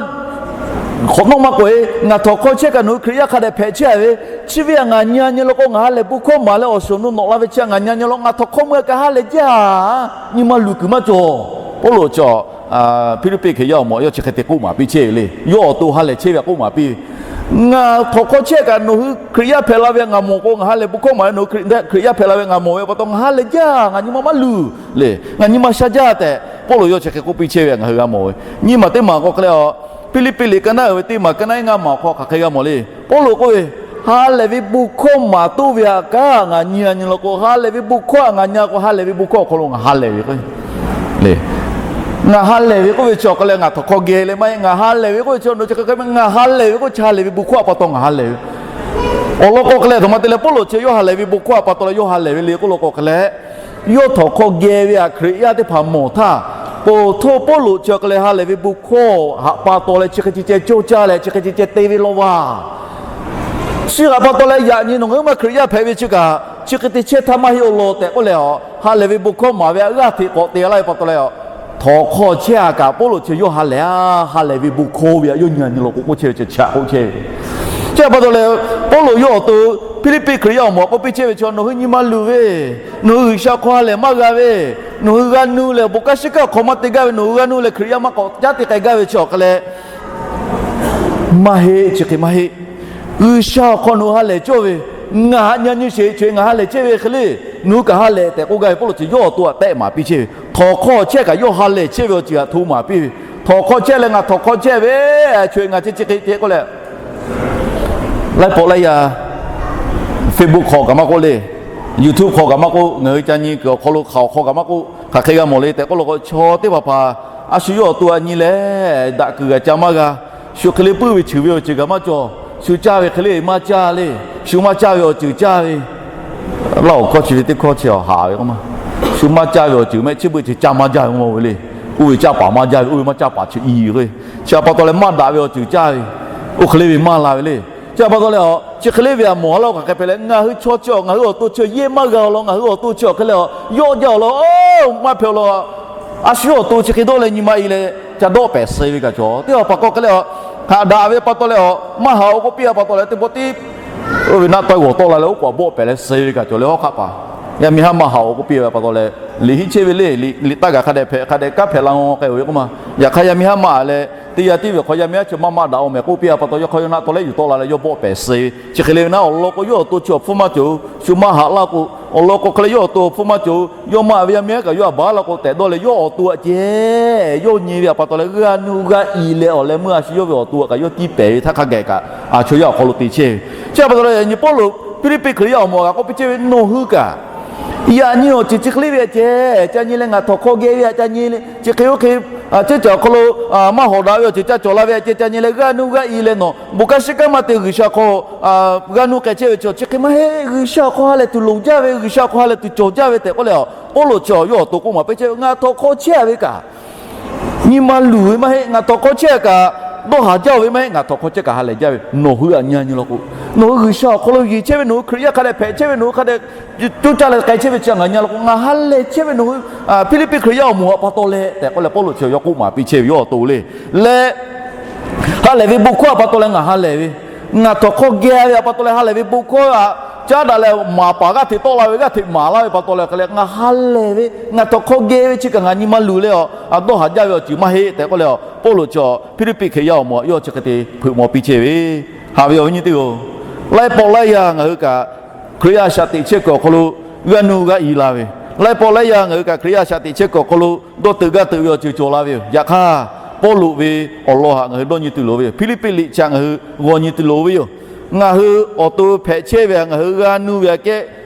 hk'awꞈ nawˉ maˇ k'oꞈ e. Ngaˬ htawnˍ hk'aw chehˇ kaꞈ nawˬ hui Hkriꞈ yaˇ hk'a dehꞈ hpehꞈ chehˇ ve, chi ve htaꞈ ngaˬ nyi a nyi law k'o, ngaˬ ha lehˬ bon hkawˇ maˍ leh awˬ shuˍ nawˬ nawꞈ la ve chi ngaˬ nyi a nyi law, ngaˬ htawnˍ hk'aw meuˇ kaꞈ ha lehˬ jaˇ, nyi ma luˬ kuiˬ maˇ cawˬ. Pawˇluꞈ chi Hpiˇliˇpiˆ Hkriꞈ yaˇ awˬ moˍ yawˇ chi hk'e te k'oˆ maˍ piˇ chehˇ ve le. Yawˇ awˬ to ha lehˬ chehˇ ve htaꞈ k'oˆ maˍ piˇ ve, ngaˬ htawnˍ hk'aw chehˇ kaꞈ nawˬ hui Hkriꞈ yaˇ hpehꞈ la ve htaꞈ ngaˬ mawˬ k'o, ngaˬ ha lehˬ bon hkawˇ maˍ ve, nawˬ hui Hkriꞈ yaˇ hpehꞈ la ve ngaˬ mawˬ ve pa taw ngaˬ ha lehˬ jaˇ, ngaˬ nyi ma maˇ luˬ le, ngaˬ nyi ma sha jaˇ tehꞈ Pawˇluꞈ yawˇ chi hk'e k'oˆ piˇ chehˇ ve htaꞈ ngaˬ hui g'a mawˬ ve. Nyiˇ maˬ teˇ maˬ k'o hk'e leh a, Hpiˇliˇpiˆ liꞈ ka naˉ uiˍ ve teˇ maˬ ka naˉ ngaˇ maˬ awˬ hk'aw hk'aˬ hk'e g'a mawˬ le. Pawˇluꞈ k'oˆ ve, ha lehˬ ve bon hkawˇ maˍ toˆ ve htaꞈ kaꞈ ngaˬ nyi a nyi law k'o, ha lehˬ ve bon hkawˇ htaꞈ ngaˬ nyi a k'o, ha lehˬ ve bon hkawˇ awˬ hk'aw lo ngaˬ ha lehˬ ve k'o, ngaˬ ha lehˬ ve k'oˆ ve chi awˬ hk'e leh ngaˬ htawnˍ hk'aw geh leh maˇ heˆ. Ngaˬ ha lehˬ ve k'oˆ ve chi nawˬ chi hk'e hk'e, ngaˬ ha lehˬ ve k'oˆ ve chi ha lehˬ ve bon hkawˇ htaꞈ pa taw ngaˬ ha lehˬ ve. Awˬ lawn k'o hk'e leh a htoꞈ ma te leh Pawˇluꞈ chi yawˇ ha lehˬ ve bon hkawˇ htaꞈ pa taw leh yawˇ ha lehˬ ve le k'oˆ law k'o hk'e leh, yawˇ htawnˍ hk'aw geh ve htaꞈ Hkriꞈ yaˇ teˇ hpaˍ mawˬ htaˇ, poˬ htoˇ Pawˇluꞈ chi awˬ hk'e leh ha lehˬ ve bon hkawˇ htaꞈ pa taw leh chi hk'e ceh ceh cawˇ caˇ leh chi hk'e ceh ceh te ve law vaˬ. Chi htaꞈ pa taw leh yaꞈ nyi nawˬ ngaˬ hui maˇ Hkriꞈ yaˇ hpehꞈ ve chi kaꞈ chi hk'e te chehˇ htaˇ maˇ heˆ awˬ lawn tehꞈ k'oˆ leh a, ha lehˬ ve bon hkawˇ maˍ ve htaꞈ g'aˇ hteꞈ k'awꞈ te laˇ ve pa taw leh a, htawnˍ hk'aw chehˇ a kaꞈ Pawˇluꞈ chi yawˇ ha lehˬ a, ha lehˬ ve bon hkawˇ ve htaꞈ yawˇ nyi a nyi law k'o k'oˆ chehˇ ve chi htaꞈ k'oˆ chehˇ ve. Chi htaꞈ pa taw leh Pawˇluꞈ yawˇ awˬ to Hpiˇliˇpiˆ Hkriꞈ yaˇ awˬ moˍ k'oˆ piˇ chehˇ ve chi, nawˬ hui nyi ma luˬ ve, nawˬ hui G'uiˬsha hk'aw ha lehˬ maˇ g'a ve, nawˬ hui g'a nu leh awˬ bon kanˉ shiˉ kanˉ awˬ hk'aw maˇ te gaˇ ve, nawˬ hui g'a nu leh Hkriꞈ yaˇ maˇ k'awꞈ caˉ te k'ai gaˇ ve chi awˬ hk'e leh, maˇ heˆ, chi hk'e maˇ heˆ. G'uiˬsha awˬ hk'aw nawˬ hui ha lehˬ cawˇ ve, ngaˬ htaꞈ nyi a nyi sheˍ, chi ngaˬ ha lehˬ chehˇ ve hk'e le, nawˬ hui kaꞈ ha lehˬ tehꞈ k'oˆ gaˇ ve Pawˇluꞈ chi yawˇ awˬ to htaꞈ tehˆ maˍ piˇ chehˇ ve. Htawnˍ hk'aw chehˇ kaꞈ yawˇ ha lehˬ chehˇ ve awˬ ceuˬ htaꞈ hto maˍ piˇ ve. Htawnˍ hk'aw chehˇ leh ngaˬ htawnˍ hk'aw chehˇ ve, a choˬ e ngaˬ chi chi hk'e te k'oˆ leh, laiˉ pawˆ laiˉ yaˇ Facebook hk'aw kaꞈ maˇ k'oˆ le, YouTube hk'aw kaꞈ maˇ k'oˆ, ngaˬ hui ca nyi kuiˬ awˬ hk'aw lo hk'aˬ awˬ hk'aw kaꞈ maˇ k'oˆ, hk'aˬ hk'e g'a mawˬ le tehꞈ k'oˆ law k'o, chaw teˇ hpaˍ hpaˍ a shu yawˇ awˬ to htaꞈ nyi leh daꞈ kuiˬ g'a ca maˇ g'a. Shu hk'e le puiˉ ve cheuˬ ve awˬ ceuˬ kaꞈ maˇ cawˬ. Shu caˇ ve hk'e le maˇ caˇ le. Shu maˇ caˇ ve awˬ ceuˬ caˇ ve, laˇ awˬ hkawˇ chi ve teˇ hkawˇ chi awˬ haꞈ ve k'o ma, shu maˇ caˇ ve awˬ ceuˬ mehˆ chi beuꞈ ceuˬ ca maˇ jaˇ ve k'o ma ve le. Oˇ ve caˇ paˍ maˇ jaˇ ve, oˇ ve maˇ caˇ paˍ chi i ve. Chi htaꞈ pa taw leh maˇ daꞈ ve awˬ ceuˬ caˇ ve, oˇ hk'e le ve maˇ la ve le. Chi htaꞈ pa taw leh a, chi hk'e le ve htaꞈ mawˬ a laˇ-o. Hk'aˬ hk'e hpehꞈ leh ngaˬ hui chaw chi a, ngaˬ hui awˬ to chi yehˇ maˇ g'a-o law, ngaˬ hui awˬ to chi awˬ hk'e leh a, yawˆ jaˇ-o law, maˇ hpehꞈ-o law. A shu yawˇ awˬ to chi hk'e dawˇ leh nyi ma i leh ca dawˆ pehˍ suh ve kaꞈ cawˬ. Teˇ hpaˍ hpaˍ k'o hk'e leh a, haꞈ daꞈ ve pa taw leh a, maˇ haꞈ-o k'oˆ piˇ a pa taw leh teˇ pawˆ tiˉ oˇ ve naˆ tawˆ g'awˬ tawˆ la leh oˉ k'oˍ a bawˆ pehˍ leh suh ve kaꞈ cawˬ leh hawˉ hk'aˆ paˍ. Yaˇ miˇ haˉ maˇ haꞈ-o k'oˆ piˇ ve pa taw leh, liꞈ hiˆ chehˇ ve le, liꞈ taˇ gaˬ hk'a dehꞈ hpehꞈ, hk'a dehꞈ kanˉ hpehꞈ la-o k'ai-o ve k'oˆ ma. Yaꞈ hk'aˇ yaˇ miˇ haˉ maˇ haꞈ leh, teˇ yanˇ tiˉ ve hk'aw yaˇ miˇ haˉ chi maˇ maˇ daꞈ-o mehˍ k'oˆ piˇ a pa taw, yawˇ hk'aw yawˇ naˆ tawˆ leh yuˬ tawˆ la leh yawˇ bawˆ pehˍ suh ve. Chi hk'e le ve naˉ, awˬ lawn k'o yawˇ awˬ to chi awˬ hpfuhˇ maˇ cawˬ, shu maˇ haꞈ laˇ k'o, awˬ lawn k'o hk'e leh yawˇ awˬ to awˬ hpfuhˇ maˇ cawˬ, yawˇ maˇ haꞈ ve yaˇ miˇ haˉ kaꞈ yawˇ htaꞈ baˬ laˇ k'o tehꞈ dawˇ leh yawˇ awˬ to htaꞈ ceh yawˇ nyi ve pa taw leh g'aˇ nuˇ g'aˇ i leh awˬ leh meuˇ a shu yawˇ ve awˬ to htaꞈ kaꞈ yawˇ tiˇ pehˍ ve htaˇ hk'a gaˬ kaꞈ, a chaw yaˇ awˬ hk'aw lo te chehˇ ve. Chi pa taw leh nyi Pawˇluꞈ Hpiˇliˇpiˆ Hkriꞈ yaˇ awˬ moˍ htaꞈ k'oˆ piˇ chehˇ ve, Nawˬ hui kaꞈ yaꞈ nyi awˬ ceuˬ chi hk'e le ve htaꞈ ceh ca nyi leh ngaˬ htawnˍ hk'aw geh ve htaꞈ ca nyi leh chi hk'e oˇ hk'e, ceuˇ caˬ awˬ hk'aw lo maˇ hawˍ daꞈ ve awˬ ceuˬ ca cawˬ la ve htaꞈ ceh ca nyi leh g'aˇ nuˇ g'aˇ i leh nawˬ bon kanˉ shiˉ kanˉ maˇ te G'uiˬsha hk'aw g'aˇ nuˇ k'ai chehˇ ve chaw chi hk'e maˇ heˆ. G'uiˬsha awˬ hk'aw ha lehˬ tuˬ loˍ jaˇ ve, G'uiˬsha awˬ hk'aw ha lehˬ tuˬ cawˬ jaˇ ve tehꞈ k'oˆ leh a, Pawˇluꞈ chi awˬ yawˇ awˬ to k'oˆ maˍ piˇ chehˇ ve, Ngaˬ htawnˍ hk'aw chehˇ ve kaꞈ nyi ma luˬ ve maˇ heˆ. Ngaˬ htawnˍ hk'aw chehˇ kaꞈ dawˇ haˍ jaˇ ve maˇ heˆ. Ngaˬ htawnˍ hk'aw chehˇ kaꞈ ha lehˬ jaˇ ve nawˬ hui htaꞈ nyi nyi law k'o, nawˬ hui G'uiˬsha awˬ hk'aw lo yeˬ chehˇ ve, nawˬ hui Hkriꞈ yaˇ hk'a dehꞈ hpehꞈ chehˇ ve, nawˬ hui hk'a dehꞈ coˇ caˇ leh k'ai chehˇ ve chi ngaˬ nyi law k'o, ngaˬ ha lehˬ chehˇ ve nawˬ hui Hpiˇliˇpiˆ Hkriꞈ yaˇ awˬ moˍ htaꞈ pa taw leh tehꞈ k'oˆ leh Pawˇluꞈ chi awˬ yawˇ k'oˆ maˍ piˇ chehˇ ve yawˇ awˬ to le. Leh ha lehˬ ve bon hkawˇ htaꞈ pa taw leh ngaˬ ha lehˬ ve, ngaˬ htawnˍ hk'aw geh ve htaꞈ pa taw leh ha lehˬ ve bon hkawˇ htaꞈ caˉ daꞈ leh maˍ paˍ g'aˇ hteꞈ tawˆ la ve, g'aˇ hteꞈ maˍ laˇ ve pa taw leh hk'e leh ngaˬ ha lehˬ ve, ngaˬ htawnˍ hk'aw geh ve chi kaꞈ ngaˬ nyi ma luˬ leh a, dawˇ haˍ jaˇ ve awˬ ceuˬ maˇ heˆ tehꞈ k'oˆ leh a, Pawˇluꞈ chi Hpiˇliˇpiˆ Hkriꞈ yaˇ awˬ moˍ htaꞈ yawˇ chi hk'e te hpeuꞈ maw piˇ chehˇ ve. Haꞈ ve awˬ viˉ nyi teˇ hpaˍ-oˬ, laiˉ pawˆ laiˉ yaˇ ngaˬ hui kaꞈ Hkriꞈ yaˇ shaꞈ teꞈ chehˇ kuiˬ awˬ hk'aw lo g'aˇ nuˇ g'aˇ i la ve, laiˉ pawˆ laiˉ yaˇ ngaˬ hui kaꞈ Hkriꞈ yaˇ shaꞈ teꞈ chehˇ kuiˬ awˬ hk'aw lo dawˇ teuꞈ gaˇ teuꞈ ve awˬ ceuˬ cawˬ la ve yoˬ. Yaꞈ hk'aˇ, Pawˇluꞈ ve awˬ lawn htaꞈ ngaˬ hui dawˇ nyi tuˬ loˍ ve yoˬ. Hpiˇliˇpiˆ liꞈ chi htaꞈ ngaˬ hui g'aw nyi tuˬ loˍ ve yoˬ. Ngaˬ hui awˬ to hpehꞈ chehˇ ve htaꞈ ngaˬ hui g'aˇ nuˇ ve aꞈ kehˉ,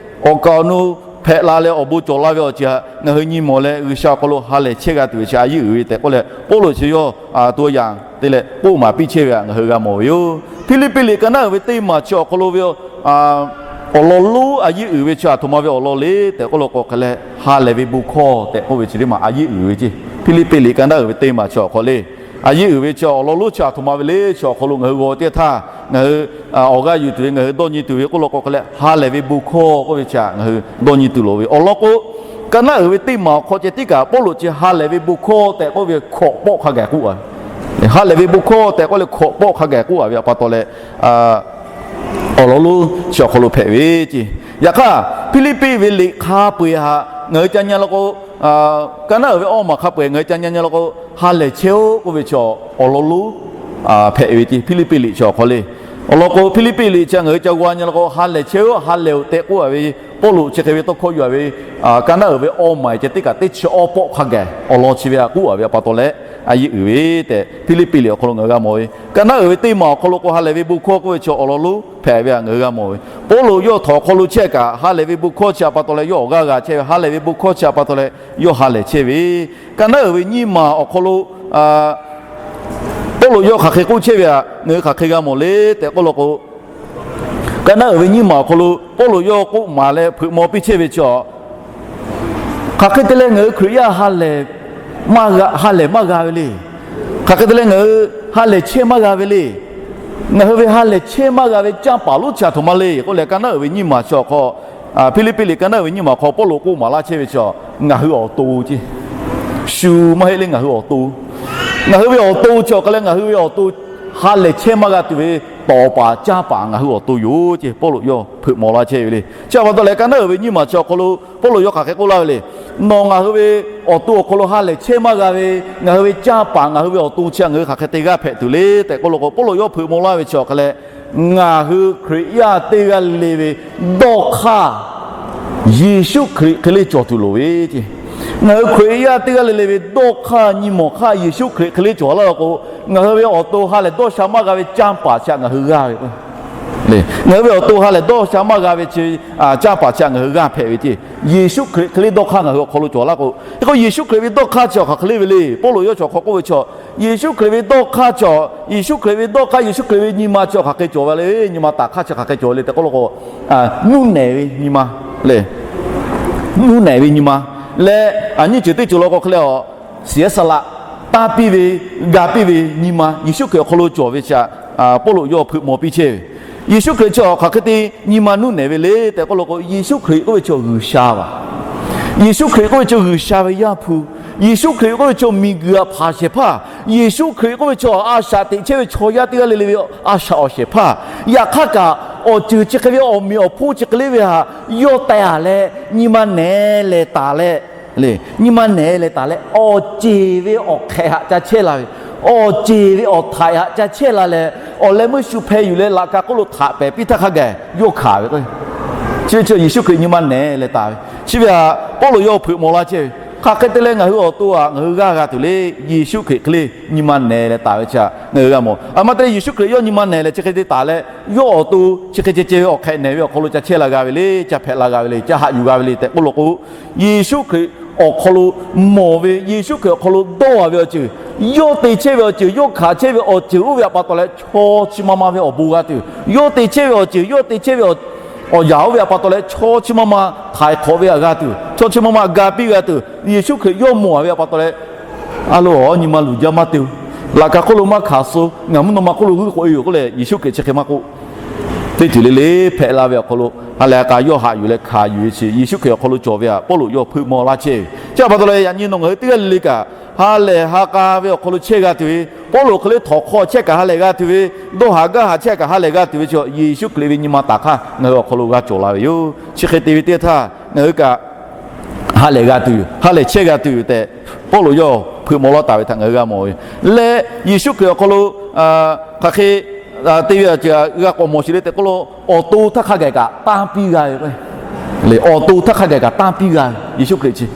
awˬ kaˍ awˬ nu hpehꞈ la leh awˬ bon cawˬ la ve awˬ ceuˬ htaꞈ ngaˬ hui nyi mawˬ leh G'uiˬsha awˬ hk'aw lo ha lehˬ chehˇ g'a tuˬ ve chi a yeˇ uiˍ ve tehꞈ k'oˆ leh Pawˇluꞈ chi yawˇ a to yanˍ te leh k'oˆ maˍ piˇ chehˇ ve htaꞈ ngaˬ hui g'a mawˬ ve yoˬ. Hpiˇliˇpiˆ liꞈ ka naˉ uiˍ ve teˇ maˬ chi awˬ hk'aw lo ve awˬ lawn lonˉ a yeˇ uiˍ ve chi a htoꞈ ma ve awˬ lawn le tehꞈ k'oˆ lo k'o hk'e leh, ha lehˬ ve bon hkawˇ tehꞈ k'oˆ ve chi teˇ maˬ a yeˇ uiˍ ve ceˇ. Hpiˇliˇpiˆ liꞈ ka naˉ uiˍ ve teˇ maˬ chi awˬ hk'aw le, a yeˇ uiˍ ve chi awˬ lawn lonˉ chi a htoꞈ ma ve le chi awˬ hk'aw lo ngaˬ hui g'aw teˇ htaˇ ngaˬ hui awˬ g'aˇ yuˬ tuˬ ve, ngaˬ hui dawˇ nyi tuˬ ve k'oˆ lo k'o hk'e leh, ha lehˬ ve bon hkawˇ k'oˆ ve chi htaꞈ ngaˬ hui dawˇ nyi tuˬ loˍ ve awˬ lawn k'o, ka naˉ uiˍ ve teˇ maˬ awˬ hk'aw ceh tiˉ kaꞈ Pawˇluꞈ chi ha lehˬ ve bon hkawˇ tehꞈ k'oˆ ve hkawꞈ pawˆ hk'a gaˬ k'oˆ a ve, ha lehˬ ve bon hkawˇ tehꞈ k'oˆ leh hkawꞈ pawˆ hk'a gaˬ k'oˆ a ve htaꞈ pa taw leh, awˬ lawn lonˉ chi awˬ hk'aw lo hpehꞈ ve ceˇ. Yaꞈ hk'aˇ, Hpiˇliˇpiˆ ve liꞈ hk'a peu-eˬ htaꞈ ngaˬ hui ca nyi la k'o, ka naˉ uiˍ ve awˇ maˬ hk'a peu-eˬ ngaˬ hui ca nyi nyi la k'o, ha lehˬ chehˇ-oˆ k'oˆ ve chi awˬ lawn lonˉ hpehꞈ ve ceˇ. Hpiˇliˇpiˆ liꞈ chi awˬ hk'aw le, awˬ lawn k'o Hpiˇliˇpiˆ liꞈ chi ngaˬ hui ca g'aw nyi la k'o, ha lehˬ chehˇ-oˆ, ha lehˬ-oꞈ tehꞈ k'oˆ a ve, Pawˇluꞈ chi hk'e ve tawˇ hkawˇ yuˬ a ve, ka naˉ uiˍ ve awˇ maˬ ceh tiˉ kaꞈ teˇ chi awˇ pawˆ hk'a gaˬ awˬ lawn chi ve htaꞈ k'oˆ a ve htaꞈ pa taw leh, a yeˇ uiˍ ve tehꞈ Hpiˇliˇpiˆ liꞈ awˬ hk'aw lo ngaˬ hui g'a mawˬ ve. Ka naˉ uiˍ ve teˇ maˬ awˬ hk'aw lo k'o, ha lehˬ ve bon hkawˇ k'oˆ ve chi awˬ lawn lonˉ hpehꞈ ve htaꞈ ngaˬ hui g'a mawˬ ve. Pawˇluꞈ yawˇ htawnˍ awˬ hk'aw lo chehˇ kaꞈ, ha lehˬ ve bon hkawˇ chi htaꞈ pa taw leh yawˇ awˬ g'aˇ g'a chehˇ ve, ha lehˬ ve bon hkawˇ chi htaꞈ pa taw leh yawˇ ha lehˬ chehˇ ve. Ka naˉ uiˍ ve nyiˇ maˬ awˬ hk'aw lo Pawˇluꞈ yawˇ hk'aˬ hk'e k'oˆ chehˇ ve htaꞈ ngaˬ hui hk'aˬ hk'e g'a mawˬ le tehꞈ k'oˆ lo k'o, ka naˉ uiˍ ve nyiˇ maˬ awˬ hk'aw lo Pawˇluꞈ yawˇ k'oˆ maˍ leh hpeuꞈ maw piˇ chehˇ ve chi a, hk'aˬ hk'e te leh ngaˬ hui Hkriꞈ yaˇ ha lehˬ maˇ g'a, ha lehˬ maˇ g'a ve le. Hk'aˬ hk'e te leh ngaˬ hui ha lehˬ chehˇ maˇ g'a ve le. Ngaˬ hui ve ha lehˬ chehˇ maˇ g'a ve canˇ paˍ lonˉ chi a htoꞈ ma le k'oˆ leh, ka naˉ uiˍ ve nyiˇ maˬ chi awˬ hk'aw, Hpiˇliˇpiˆ liꞈ ka naˉ uiˍ ve nyiˇ maˬ hk'aw Pawˇluꞈ k'oˆ maˍ laˇ chehˇ ve chi a, ngaˬ hui awˬ to ceˇ. Shu maˇ heˆ le, ngaˬ hui awˬ to. Ngaˬ hui ve awˬ to chi awˬ hk'aˬ leh ngaˬ hui ve awˬ to ha lehˬ chehˇ maˇ g'a tuˬ ve tawˍ paˍ canˇ paˍ ngaˬ hui awˬ to yoˬ ceˇ. Pawˇluꞈ yawˇ hpeuꞈ maw laˇ chehˇ ve le. Chi a pa taw leh ka naˉ uiˍ ve nyiˇ maˬ chi awˬ hk'aw lo Pawˇluꞈ yawˇ hk'aˬ hk'e k'oˆ laˇ ve le. Nawˬ ngaˬ hui ve awˬ to awˬ hk'aw lo ha lehˬ chehˇ maˇ g'a ve, ngaˬ hui ve canˇ paˍ ngaˬ hui ve awˬ to chi a ngaˬ hui hk'aˬ hk'e te g'aˇ hpehꞈ tuˬ le tehꞈ k'oˆ lo k'o, Pawˇluꞈ yawˇ hpeuꞈ maw laˇ ve chi awˬ hk'aˬ leh, ngaˬ hui Hkriꞈ yaˇ teˇ g'aˇ le le ve dawˇ hk'aˇ Yeˍsuˆ Hkriꞈ hk'e le cawˬ tuˬ loˍ ve ceˇ. Ngaˬ hui Hkriꞈ yaˇ teˇ g'aˇ le le ve dawˇ hk'aˇ nyi mawˬ hk'aˇ Yeˍsuˆ Hkriꞈ hk'e le cawˬ laˇ lo k'o, ngaˬ hui ve awˬ to ha lehˬ dawˇ sha maˇ g'a ve canˇ paˍ chi a ngaˬ hui g'aˇ ve Ngaˬ hui ve awˬ to ha lehˬ dawˇ sha maˇ g'a ve chi, canˇ paˍ chi a ngaˬ hui g'aˇ hpehꞈ ve ceˇ. Yeˍsuˆ Hkriꞈ hk'e le dawˇ hk'aˇ ngaˬ hui awˬ hk'aw lo cawˬ laˇ k'o, hk'e k'o Yeˍsuˆ Hkriꞈ ve dawˇ hk'aˇ chi awˬ hk'aˬ hk'e le ve le. Pawˇluꞈ yawˇ chi awˬ hk'aw k'oˆ ve chi, Yeˍsuˆ Hkriꞈ ve dawˇ hk'aˇ chi, Yeˍsuˆ Hkriꞈ ve dawˇ hk'aˇ, Yeˍsuˆ Hkriꞈ ve nyi ma chi awˬ hk'aˬ hk'e cawˬ ve le. Nyi ma taˍ hk'aˇ chi hk'aˬ hk'e cawˬ le tehꞈ k'oˆ lo k'o, nuˇ nehˬ ve nyi ma le. Nuˇ nehˬ ve nyi ma leh, a nyiˇ ceuˬ teˇ ceuˬ law k'o hk'e le a shiˍ eˉ saˍ laꞈ tanˇ piˇ ve, ga piˇ ve nyi ma Yeˍsuˆ Hkriꞈ awˬ hk'aw lo cawˬ ve chi htaꞈ Pawˇluꞈ yawˇ hpeuꞈ maw piˇ chehˇ ve. Yeˍsuˆ Hkriꞈ chi awˬ hk'aˬ hk'e te nyi ma nuˇ nehˬ ve le tehꞈ k'oˆ law k'o, Yeˍsuˆ Hkriꞈ k'oˆ ve chaw G'uiˬsha vaˬ. Yeˍsuˆ Hkriꞈ k'oˆ ve chaw G'uiˬsha ve Yaˇ hpu. Yeˍsuˆ Hkriꞈ k'oˆ ve chaw miˬguiˬ htaꞈ hpanˍ shehˍ hpaˇ. Yeˍsuˆ Hkriꞈ k'oˆ ve chaw a shaꞈ teꞈ chehˇ ve chaw yaˇ teˇ g'aˇ le le ve a shaꞈ awˬ shehˍ hpaˇ. Yaꞈ hk'aˇ kaꞈ, awˬ ceuˬ chi hk'e ve awˬ meꞈ awˬ hponˇ chi hk'e le ve htaꞈ yawˇ teh taˍ leh, nyi ma nehˬ leh taˍ leh, nyi ma nehˬ leh taˍ leh, awˬ ceˬ ve awˬ hk'ehꞈ htaꞈ ca chehˇ la ve, awˬ ceˬ ve awˬ htaiꞈ htaꞈ ca chehˇ la leh, awˬ leh meuˇ shu hpeh yuˬ leh laꞈ ka hk'oˆ lo htaꞈ pehˍ piˇ htaˇ hk'a gaˬ yawˇ hkanˍ ve k'o, chi ve chi Yeˍsuˆ Hkriꞈ nyi ma nehˬ leh taˍ ve. Chi ve htaꞈ Pawˇluꞈ yawˇ hpeuꞈ maw laˇ chehˇ ve. Hk'aˬ hk'e te leh ngaˬ hui awˬ to htaꞈ ngaˬ hui g'aˇ g'a tuˬ le, Yeˍsuˆ Hkriꞈ hk'e le nyi ma nehˬ leh taˍ ve chi htaꞈ ngaˬ hui g'a mawˬ. A ma te leh Yeˍsuˆ Hkriꞈ yawˇ nyi ma nehˬ leh chi hk'e te taˍ leh, yawˇ awˬ to chi hk'e ceh ceh ve awˬ hk'ehꞈ nehˬ ve awˬ hk'aw lo ca chehˇ la g'a ve le, ca hpehꞈ la g'a ve le, ca haꞈ yuˬ g'a ve le tehꞈ k'oˆ law k'o, Yeˍsuˆ Hkriꞈ awˬ hk'aw lo mawˬ ve, Yeˍsuˆ Hkriꞈ awˬ hk'aw lo dawˇ haˍ ve awˬ ceuˬ, yawˇ te chehˇ ve awˬ ceuˬ, yawˇ hkanˍ chehˇ ve awˬ ceuˬ oˇ ve htaꞈ pa taw leh chaw chi ma ma ve awˬ bon g'a tuˬ, yawˇ te chehˇ ve awˬ ceuˬ, yawˇ te chehˇ ve awˬ yanˍ oˇ ve htaꞈ pa taw leh chaw chi ma ma htaiˍ hk'awꞈ ve htaꞈ g'a tuˬ, chaw chi ma ma ga piˇ g'a tuˬ, Yeˍsuˆ Hkriꞈ yawˇ mawˬ ve htaꞈ pa taw leh, a lo, nyi ma luˬ jaˇ maˇ te-o. Laꞈ ka hk'oˆ lo maˇ hkanˍ suh, ngaˬ mvuhˇ naw ma hk'oˆ lo g'uiˇ k'oꞈ e yoˬ k'oˆ leh, Yeˍsuˆ Hkriꞈ chi hk'e maˇ k'oˆ. Teˇ ceuˬ le le hpehꞈ la ve awˬ hk'aw lo ha lehˬ ha k'a yawˇ haꞈ yuˬ leh hkanˍ yuˬ ve chi Yeˍsuˆ Hkriꞈ awˬ hk'aw lo cawˬ ve htaꞈ Pawˇluꞈ yawˇ hpeuꞈ maw laˇ chehˇ ve. Chi htaꞈ pa taw leh yaꞈ nyi nawˬ ngaˬ hui teˇ g'aˇ le le kaꞈ ha lehˬ ha k'a ve awˬ hk'aw lo chehˇ g'a tuˬ ve, Pawˇluꞈ hk'e le htawnˍ hk'aw chehˇ kaꞈ ha lehˬ g'a tuˬ ve, dawˇ haˍ gaˇ haˍ chehˇ kaꞈ ha lehˬ g'a tuˬ ve chi Yeˍsuˆ Hkriꞈ ve nyi ma taˍ hk'aˇ ngaˬ hui awˬ hk'aw lo g'a cawˬ la ve yoˬ. Chi hk'e te ve teˇ htaˇ ngaˬ hui kaꞈ ha lehˬ g'a tuˬ yoˬ, ha lehˬ chehˇ g'a tuˬ yoˬ tehꞈ Pawˇluꞈ yawˇ hpeuꞈ maw laˇ taˍ ve htaꞈ ngaˬ hui g'a mawˬ ve leh, Yeˍsuˆ Hkriꞈ awˬ hk'aw lo hk'aˬ hk'e te ve awˬ ceuˬ g'a k'awꞈ mawˬ sheˍ le tehꞈ k'oˆ lo, awˬ to htaˇ hk'a gaˬ kaꞈ tanˇ piˇ g'a ve k'o, awˬ to htaˇ hk'a gaˬ kaꞈ tanˇ piˇ g'a ve Yeˍsuˆ Hkriꞈ chi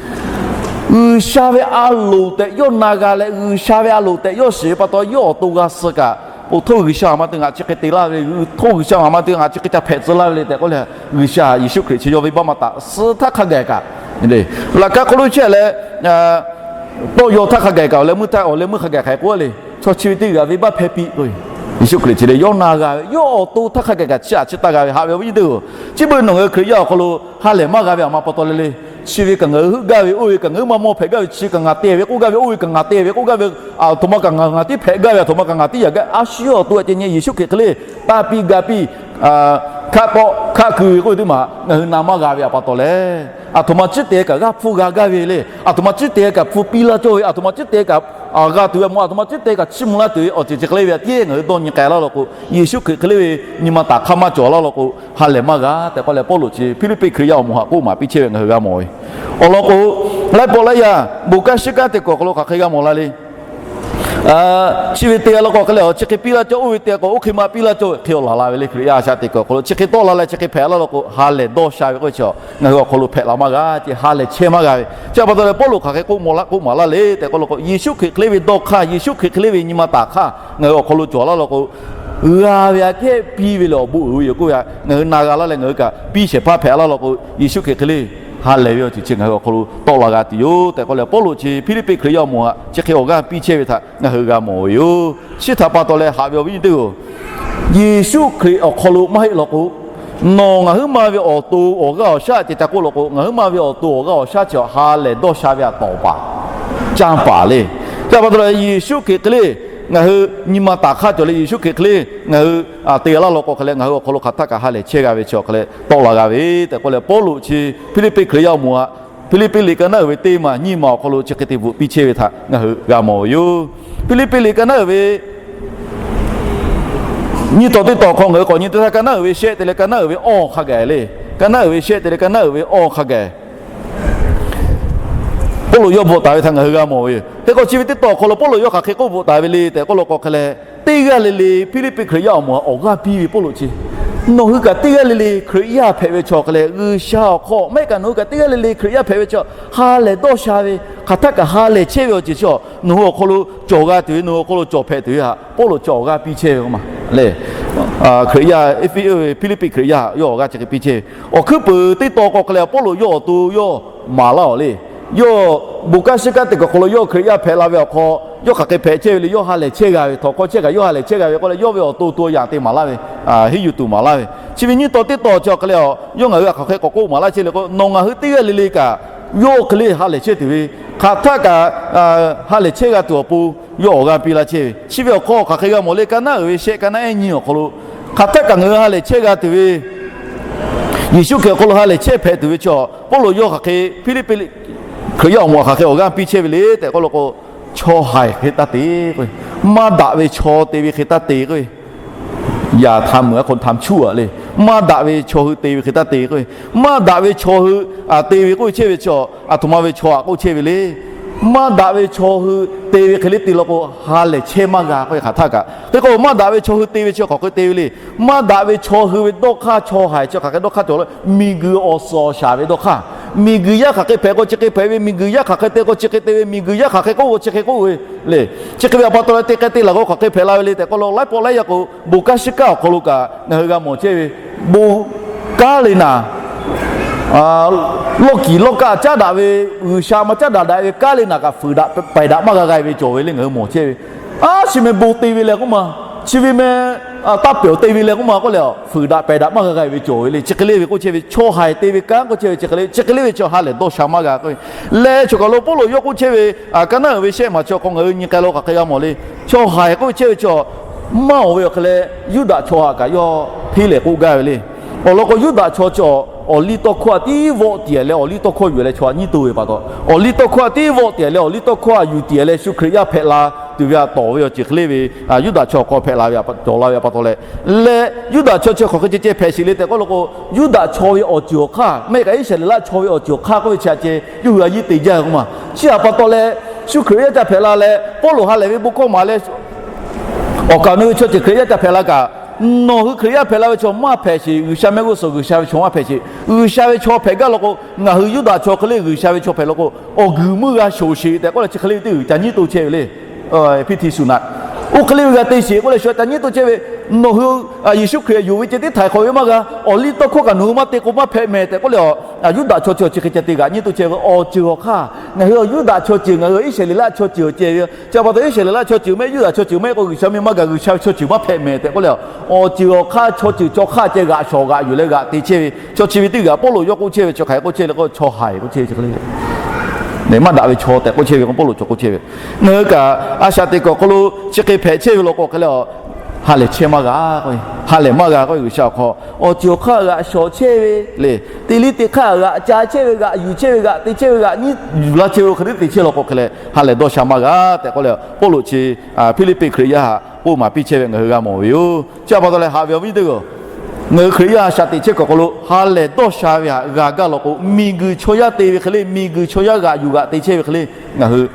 G'uiˬsha ve a loˍ tehꞈ yawˇ na g'a leh, G'uiˬsha ve a loˍ tehꞈ yawˇ shiˍ ve pa taw, yawˇ awˬ to g'a suh kaꞈ, oˇ htoˇ G'uiˬsha maˇ te ngaˬ chi hk'e te laˇ ve le, oˇ htoˇ G'uiˬsha maˇ te ngaˬ chi hk'e ca hpehꞈ tcuh laˇ ve le tehꞈ k'oˆ leh, G'uiˬsha Yeˍsuˆ Hkriꞈ chi yawˇ venˇbaˆ maˇ taꞈ suh htaˇ hk'a gaˬ kaꞈ, laꞈ ka hk'oˆ lo chehˇ leh tawˇ yaw htaˇ hk'a gaˬ kaꞈ, awˬ leh meuˇ htaˇ awˬ leh meuˇ hk'a gaˬ hk'aˬ hk'e k'oˆ le, chaw chi ve teˇ g'aˇ venˇbaˆ hpehˇ piˇ k'o, Yeˍsuˆ Hkriꞈ chi le yawˇ na g'a ve, yawˇ awˬ to htaˇ hk'a gaˬ kaꞈ chiˇ aꞈ chiˇ taˇ g'a ve haꞈ ve awˬ viˉ nyi teˇ-oˬ. Chi beuꞈ nawˬ ngaˬ hui Hkriꞈ yaˇ awˬ hk'aw lo ha lehˬ maˇ g'a ve a ma pa taw le le, chi ve kaꞈ ngaˬ hui heuˆ gaˇ ve oˇ ve kaꞈ ngaˬ hui maˇ mawˇ hpehꞈ gaˇ ve, chi kaꞈ ngaˬ te ve k'oˆ gaˇ ve, oˇ ve kaꞈ ngaˬ te ve k'oˆ gaˇ ve, aˬ htoꞈ ma kaꞈ ngaˬ ngaˬ tiˉ hpehꞈ gaˇ ve, aˬ htoꞈ ma kaꞈ ngaˬ tiˉ yaꞈ gaˇ, a shu yawˇ awˬ to a ceh nyi Yeˍsuˆ Hkriꞈ hk'e le tanˇ piˇ ga piˇ hkaˆ tawˆ hkaˆ keu ve k'oˆ ve teˇ maˬ ngaˬ hui na maˇ g'a ve a pa taw leh, aˬ htoꞈ ma ciˉ te kaꞈ g'aˇ hpfuhˇ g'a gaˇ ve le, aˬ htoꞈ ma ciˉ te kaꞈ hpu piˇ laˇ cawˇ ve, aˬ htoꞈ ma ciˉ te kaꞈ g'a tuˬ ve mawˬ, aˬ htoꞈ ma ciˉ te kaꞈ chiˇ mvuh laˇ tuˬ ve awˬ ceuˬ chi hk'e le ve htaꞈ tiˉ ngaˬ hui dawˇ nyi k'ai laˇ law k'o, Yeˍsuˆ Hkriꞈ hk'e le ve nyi ma taˍ hk'aˇ maˇ cawˬ laˇ law k'o, ha lehˬ maˇ g'a tehꞈ k'oˆ leh Pawˇluꞈ chi Hpiˇliˇpiˆ Hkriꞈ yaˇ awˬ moˍ htaꞈ k'oˆ maˍ piˇ chehˇ ve ngaˬ hui g'a mawˬ ve. Awˬ lawn k'o, laiˉ pawˆ laiˉ yaˇ bon kanˉ shiˉ kanˉ te kuiˬ awˬ hk'aw lo hk'aˬ hk'e g'a mawˬ la le. Chi ve te g'a law k'o hk'e leh, chi hk'e piˇ laˇ cawˇ, oˇ ve te k'o oˇ hk'e maˇ piˇ laˇ cawˇ ve hk'e awˬ laˬ la ve le. Hkriꞈ yaˇ a shaꞈ teꞈ kuiˬ awˬ hk'aw lo chi hk'e tawˆ la leh chi hk'e hpehꞈ laˇ law k'o, ha lehˬ dawˇ sha ve k'oˆ ve chi ngaˬ hui awˬ hk'aw lo hpehꞈ la maˇ g'a ce, ha lehˬ chehˇ maˇ g'a ve. Chi pa taw leh Pawˇluꞈ hk'aˬ hk'e k'oˆ maw laˇ k'oˆ maˍ laˇ le tehꞈ k'oˆ law k'o, Yeˍsuˆ Hkriꞈ hk'e le ve dawˇ hk'aˇ, Yeˍsuˆ Hkriꞈ hk'e le ve nyi ma taˍ hk'aˇ ngaˬ hui awˬ hk'aw lo cawˬ laˇ law k'o, g'a ve aꞈ kehˉ piˇ ve lehˬ awˬ bon uiˍ ve yoˬ k'oˆ ve htaꞈ ngaˬ hui na g'a laˇ leh ngaˬ hui kaꞈ piˇ shehˍ hpaˇ hpehꞈ laˇ law k'o, Yeˍsuˆ Hkriꞈ hk'e le ha lehˬ ve awˬ ceuˬ chi ngaˬ hui awˬ hk'aw lo tawˆ la g'a tuˬ yoˬ tehꞈ k'oˆ leh Pawˇluꞈ chi Hpiˇliˇpiˆ Hkriꞈ yaˇ awˬ moˍ htaꞈ chi hk'e awˬ g'aˇ piˇ chehˇ ve htaꞈ ngaˬ hui g'a mawˬ ve yoˬ. Chi htaꞈ pa taw leh haꞈ ve awˬ viˉ nyi teˇ-oˬ, Yeˍsuˆ Hkriꞈ awˬ hk'aw lo maˇ heˆ law k'o, nawˬ ngaˬ huiˉ ma ve awˬ to awˬ g'aˇ awˬ shaˉ ceh ca k'oˆ law k'o, ngaˬ huiˉ ma ve awˬ to awˬ g'aˇ awˬ shaˉ chi haꞈ ha lehˬ dawˇ sha ve htaꞈ tawˍ paˍ, canˇ paˍ le. Chi pa taw leh Yeˍsuˆ Hkriꞈ hk'e le ngaˬ hui nyi ma taˍ hk'aˇ cawˬ leh Yeˍsuˆ Hkriꞈ hk'e le ngaˬ hui te g'a laˇ law k'o hk'e leh ngaˬ hui awˬ hk'aw lo hk'aˬ htaˇ kaꞈ ha lehˬ chehˇ g'a ve chi awˬ hk'e leh tawˆ la g'a ve tehꞈ k'oˆ leh Pawˇluꞈ chi Hpiˇliˇpiˆ Hkriꞈ yaˇ awˬ moˍ htaꞈ Hpiˇliˇpiˆ liꞈ ka naˉ uiˍ ve teˇ maˬ nyiˇ maˬ awˬ hk'aw lo chi hk'e te bvuhꞈ piˇ chehˇ ve htaꞈ ngaˬ hui g'a mawˬ ve yoˬ. Hpiˇliˇpiˆ liꞈ ka naˉ uiˍ ve nyiˇ taw teˇ taw hk'aw ngaˬ hui k'awꞈ nyi teˇ htaˇ ka naˉ uiˍ ve shehˆ te leh ka naˉ uiˍ ve awˇ hk'a gaˬ le. Ka naˉ uiˍ ve shehˆ te leh ka naˉ uiˍ ve awˇ hk'a gaˬ Pawˇluꞈ yawˇ bvuhꞈ taˍ ve htaꞈ ngaˬ hui g'a mawˬ ve yoˬ. Hk'e k'o chi ve teˇ taw awˬ hk'aw lo Pawˇluꞈ yawˇ hk'aˬ hk'e k'oˆ bvuhꞈ taˍ ve le tehꞈ k'oˆ law k'o hk'e leh, teˇ g'aˇ le le Hpiˇliˇpiˆ Hkriꞈ yaˇ awˬ moˍ htaꞈ awˬ g'aˇ piˇ ve Pawˇluꞈ chi, nawˬ hui kaꞈ teˇ g'aˇ le le Hkriꞈ yaˇ hpehꞈ ve chaw hk'e leh G'uiˬsha awˬ hk'aw maˇ heˆ kaꞈ nawˬ hui kaꞈ teˇ g'aˇ le le Hkriꞈ yaˇ hpehꞈ ve chaw ha lehˬ dawˇ sha ve, hk'aˬ htaˇ kaꞈ ha lehˬ chehˇ ve awˬ ceuˬ chi nawˬ hui awˬ hk'aw lo cawˬ g'a tuˬ ve, nawˬ hui awˬ hk'aw lo cawˬ hpehꞈ tuˬ ve htaꞈ Pawˇluꞈ chi awˬ g'aˇ piˇ chehˇ ve k'o ma le. Hkriꞈ yaˇ, Hpiˇliˇpiˆ Hkriꞈ yaˇ yawˇ awˬ g'aˇ chi hk'e piˇ chehˇ ve. Awˬ hkuiˉ puiˍ teˇ taw k'o hk'e leh Pawˇluꞈ yawˇ awˬ to yawˇ maˍ laˇ-oˬ le. Yawˇ bon kanˉ shiˉ kanˉ te kuiˬ awˬ hk'aw lo yawˇ Hkriꞈ yaˇ hpehꞈ la ve awˬ hk'aw, yawˇ hk'aˬ hk'e hpehꞈ chehˇ ve le, yawˇ ha lehˬ chehˇ g'a ve, htawnˍ hk'aw chehˇ kaꞈ yawˇ ha lehˬ chehˇ g'a ve k'oˆ leh, yawˇ ve awˬ to to yaꞈ te maˍ laˇ ve, henˇ yuˬ tuˬ maˍ laˇ ve. Chi ve nyiˇ taw teˇ taw chi awˬ hk'e leh, yawˇ ngaˬ hui htaꞈ hk'aˬ hk'e k'awꞈ k'oˆ maˍ laˇ chehˇ le k'o, nawˬ ngaˬ hui teˇ g'aˇ le le kaꞈ yawˇ hk'e le ha lehˬ chehˇ tuˬ ve, hk'aˬ htaˆ kaꞈ ha lehˬ chehˇ g'a tuˬ awˬ pon yawˇ awˬ g'aˇ piˇ laˇ chehˇ ve. Chi ve awˬ hk'aw hk'aˬ hk'e g'a mawˬ le, ka naˉ uiˍ ve shehˆ ka naˉ ehˉ nyiˇ awˬ hk'aw lo, hk'aˬ htaˆ kaꞈ ngaˬ hui ha lehˬ chehˇ g'a tuˬ ve, Yeˍsuˆ Hkriꞈ awˬ hk'aw lo ha lehˬ chehˇ hpehꞈ tuˬ ve chaw Pawˇluꞈ yawˇ hk'aˬ hk'e Hpiˇliˇpiˆ Hkriꞈ yaˇ awˬ moˍ hk'aˬ hk'e awˬ g'aˇ piˇ chehˇ ve le tehꞈ k'oˆ lo k'o, chaw haiˬ hk'e taˇ te k'o, maˇ daꞈ ve chaw te ve hk'e taˇ te k'o, yaꞈ htaꞈ meuˍ a hk'aw htaꞈ chuˇ a le. Maˇ daꞈ ve chaw hui te ve hk'e taˇ te k'o, maˇ daꞈ ve chaw hui te ve k'oˆ ve chehˇ ve chaw, aˬ htoꞈ ma ve chaw aꞈ k'oˆ chehˇ ve le. Maˇ daꞈ ve chaw hui te ve hk'e le te law k'o, ha lehˬ chehˇ maˇ g'a k'oˆ ve hk'aˬ htaˆ kaꞈ. Hk'e k'o, maˇ daꞈ ve chaw hui te ve chi hk'aˬ hk'e te ve le. Maˇ daꞈ ve chaw hui ve dawˇ hk'aˇ, chaw haiˬ chi hk'aˬ hk'e dawˇ hk'aˇ cawˬ le. Miˬguiˬ awˬ suhˍ awˬ shaˍ ve dawˇ hk'aˇ, miˬguiˬ yaˇ hk'aˬ hk'e hpehꞈ k'o chi hk'e hpehꞈ ve, miˬguiˬ yaˇ hk'aˬ hk'e te k'o chi hk'e te ve, miˬguiˬ yaˇ hk'aˬ hk'e k'oˆ k'o chi hk'e k'oˆ ve le. Chi hk'e ve awˬ pa taw leh te k'ai te laˬ k'o hk'aˬ hk'e hpehꞈ la ve le tehꞈ k'oˆ lo, laiˉ pawˆ laiˉ yaˇ k'o, bon kanˉ shiˉ kanˉ awˬ hk'aw lo kaꞈ ngaˬ hui g'a mawˬ chehˇ ve, bon kanˉ le naˍ, lawˇ kiˍ lawˇ kaˆ caˉ daꞈ ve, G'uiˬsha maˇ caˉ daꞈ daꞈ ve kanˉ le naˍ kaꞈ fuiˍ daꞈ pehˬ daꞈ maˇ g'a g'a ve cawˬ ve le ngaˬ hui mawˬ chehˇ ve. A, chi meh bon te ve leh k'oˆ ma, chi ve meh taˇ pehˬ te ve leh k'oˆ ma k'oˆ leh, fuiˍ daꞈ pehˬ daꞈ maˇ g'a g'a ve cawˬ ve le. Chi hk'e le ve k'oˆ chehˇ ve, chaw haiˬ te ve kanˉ k'oˆ chehˇ ve chi hk'e le, chi hk'e le ve chaw ha lehˬ dawˇ sha maˇ g'a k'oˆ ve. Leh choˬ kaˬ lo Pawˇluꞈ yawˇ k'oˆ chehˇ ve, ka naˉ uiˍ ve shehˆ maˬ chi awˬ hk'aw ngaˬ hui nyi k'ai lo hk'aˬ hk'e g'a mawˬ le. Chaw haiˬ k'oˆ ve chehˇ ve chaw, maˇ oˬ ve awˬ hk'e leh Yuˇdaꞈ chaw htaꞈ kaꞈ yawˇ hteˇ lehˍ k'oˆ gaˇ ve le. Awˬ lawn k'o Yuˇdaꞈ chaw chi awˬ liˇ tawˇ hkawˇ htaꞈ tiˉ vawˆ tiˍ leh awˬ liˇ tawˇ hkawˇ yuˬ leh chaw htaꞈ nyiˉ toˇ ve pa taw, awˬ liˇ tawˇ hkawˇ htaꞈ tiˉ vawˆ tiˍ leh awˬ liˇ tawˇ hkawˇ htaꞈ yuˬ tiˍ leh Yeˍsuˆ Hkriꞈ yaˇ hpehꞈ la tuˬ ve htaꞈ tawˍ ve awˬ ceuˬ hk'e le ve, Yuˇdaꞈ chaw awˬ hk'aw hpehꞈ la ve cawˬ la ve pa taw leh, leh Yuˇdaꞈ chaw chi hk'aˬ hk'e ceh ceh hpehꞈ sheˍ le tehꞈ k'oˆ lo k'o, Yuˇdaꞈ chaw ve awˬ ceuˬ awˬ hk'aˇ, mehˆ kaꞈ Iˉsaˍreˍlaˆ chaw ve awˬ ceuˬ awˬ hk'aˇ k'oˆ ve chi htaꞈ ceh yawˇ hui a yiˇ te jaˇ ve k'oˆ ma. Chi htaꞈ pa taw leh, Yeˍsuˆ Hkriꞈ yaˇ ca hpehꞈ la leh Pawˇluꞈ ha lehˬ ve bon hkawˇ maˍ leh awˬ kaˍ awˬ nu ve chaw ceuˬ Hkriꞈ yaˇ ca hpehꞈ la kaꞈ, nawˬ hui Hkriꞈ yaˇ hpehꞈ la ve chaw maˇ hpehꞈ sheˍ, G'uiˬsha mehˆ g'uˇ suhˍ G'uiˬsha ve chaw maˇ hpehꞈ sheˍ. G'uiˬsha ve chaw hpehꞈ gaˇ law k'o, ngaˬ hui Yuˇdaꞈ chaw hk'e le G'uiˬsha ve chaw hpehꞈ law k'o, awˬ guiˬ meuˇ g'a shoˍ sheˍ tehꞈ k'oˆ leh chi hk'e le ve teˇ g'uiˬ ca nyiˉ toˇ chehˇ ve le. Hpiˇtiˆsuˍnaˆ, oˇ hk'e le ve g'a te sheˍ k'oˆ leh shu ca nyiˉ toˇ chehˇ ve, nawˬ hui Yeˍsuˆ Hkriꞈ yonˍ ve ceh tiˉ htaiˍ hk'awꞈ ve maˇ g'a. Awˬ liˇ tawˇ hkawˇ kaꞈ nawˬ hui maˇ te k'o maˇ hpehꞈ mehˍ tehꞈ k'oˆ leh, Yuˇdaꞈ chaw chi awˬ chi hk'e ca te g'aꞈ nyiˉ toˇ chehˇ ve awˬ ceuˬ awˬ hk'aˇ, ngaˬ hui Yuˇdaꞈ chaw ceuˬ, ngaˬ hui Iˉsaˍreˍlaˆ chaw ceuˬ awˬ ceh ve, chi pa taw Iˉsaˍreˍlaˆ chaw ceuˬ mehˆ, Yuˇdaꞈ chaw ceuˬ mehˆ k'o G'uiˬsha meh maˇ gaˬ, G'uiˬsha ve chaw ceuˬ maˇ hpehꞈ mehˍ tehꞈ k'oˆ leh, awˬ ceuˬ awˬ hk'aˇ chaw ceuˬ chaw hk'aˇ ceh g'aꞈ shawˍ g'aꞈ yuˬ leh g'aꞈ te chehˇ ve chaw chi ve teˇ g'uiˬ Pawˇluꞈ yawˇ k'oˆ chehˇ ve chi hk'aˬ hk'e k'oˆ chehˇ ve, chaw hk'e le, maˇ daꞈ ve chaw tehꞈ k'oˆ chehˇ ve k'o Pawˇluꞈ chaw k'oˆ chehˇ ve. Ngaˬ hui kaꞈ a shaꞈ teꞈ kuiˬ awˬ hk'aw lo chi hk'e hpehꞈ chehˇ ve law k'o hk'e le, ha lehˬ chehˇ maˇ g'a k'o, ha lehˬ maˇ g'a k'oˆ ve G'uiˬsha awˬ hk'aw, awˬ ceuˬ awˬ hk'aˇ g'aꞈ shawˍ chehˇ ve le, te liˇ te hk'aˇ g'aꞈ ca chehˇ ve, g'aꞈ yuˬ chehˇ ve, g'aꞈ te chehˇ ve, g'aꞈ nyiˉ yuˬ laˇ chehˇ ve hk'e le te chehˇ law k'o hk'e leh ha lehˬ dawˇ sha maˇ g'a tehꞈ k'oˆ leh, Pawˇluꞈ chi Hpiˇliˇpiˆ Hkriꞈ yaˇ htaꞈ k'oˆ maˍ piˇ chehˇ ve ngaˬ hui g'a mawˬ ve yoˬ. Chi htaꞈ pa taw leh haꞈ ve awˬ viˉ nyi teˇ g'aˇ, ngaˬ hui Hkriꞈ yaˇ a shaꞈ teꞈ chehˇ kuiˬ awˬ hk'aw lo ha lehˬ dawˇ sha ve htaꞈ g'a gaˇ law k'o, miˬguiˬ chaw yaˇ te ve hk'e le, miˬguiˬ chaw yaˇ g'aꞈ yuˬ g'aꞈ te chehˇ ve hk'e le ngaˬ hui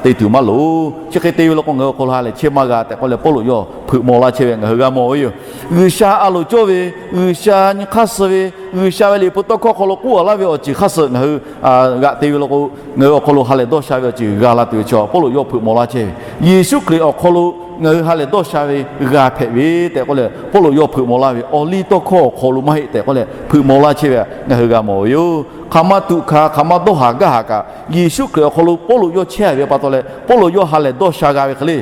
te tuˬ maˇ loˍ. Chi hk'e te ve law k'o ngaˬ hui awˬ hk'aw lo ha lehˬ chehˇ maˇ g'a tehꞈ k'oˆ leh Pawˇluꞈ yawˇ hpeuꞈ maw laˇ chehˇ ve ngaˬ hui g'a mawˬ ve yoˬ. G'uiˬsha a loˍ cawˇ ve, G'uiˬsha nyi hk'aˇ suh ve, G'uiˬsha ve liꞈ hpu tawˇ hkawˇ hk'aw lo k'oˆ a laˇ ve awˬ ceuˬ hk'aˇ suh ngaˬ hui g'aꞈ te ve law k'o, ngaˬ hui awˬ hk'aw lo ha lehˬ dawˇ sha ve awˬ ceuˬ g'a la tuˬ ve chaw Pawˇluꞈ yawˇ hpeuꞈ maw laˇ chehˇ ve, Yeˍsuˆ Hkriꞈ awˬ hk'aw lo ngaˬ hui ha lehˬ dawˇ sha ve g'a hpehꞈ ve tehꞈ k'oˆ leh Pawˇluꞈ yawˇ hpeuꞈ maw laˇ ve, awˬ liˇ tawˇ hkawˇ awˬ hk'aw lo maˇ heˆ tehꞈ k'oˆ leh hpeuꞈ maw laˇ chehˇ ve ngaˬ hui g'a mawˬ ve yoˬ. Hk'aˬ ma tuꞈ hkanˍ, hk'aˬ ma dawˇ haˍ gaˇ haˍ kaꞈ, Yeˍsuˆ Hkriꞈ awˬ hk'aw lo Pawˇluꞈ yawˇ chehˇ ve pa taw leh Pawˇluꞈ yawˇ ha lehˬ dawˇ sha g'a ve hk'e le,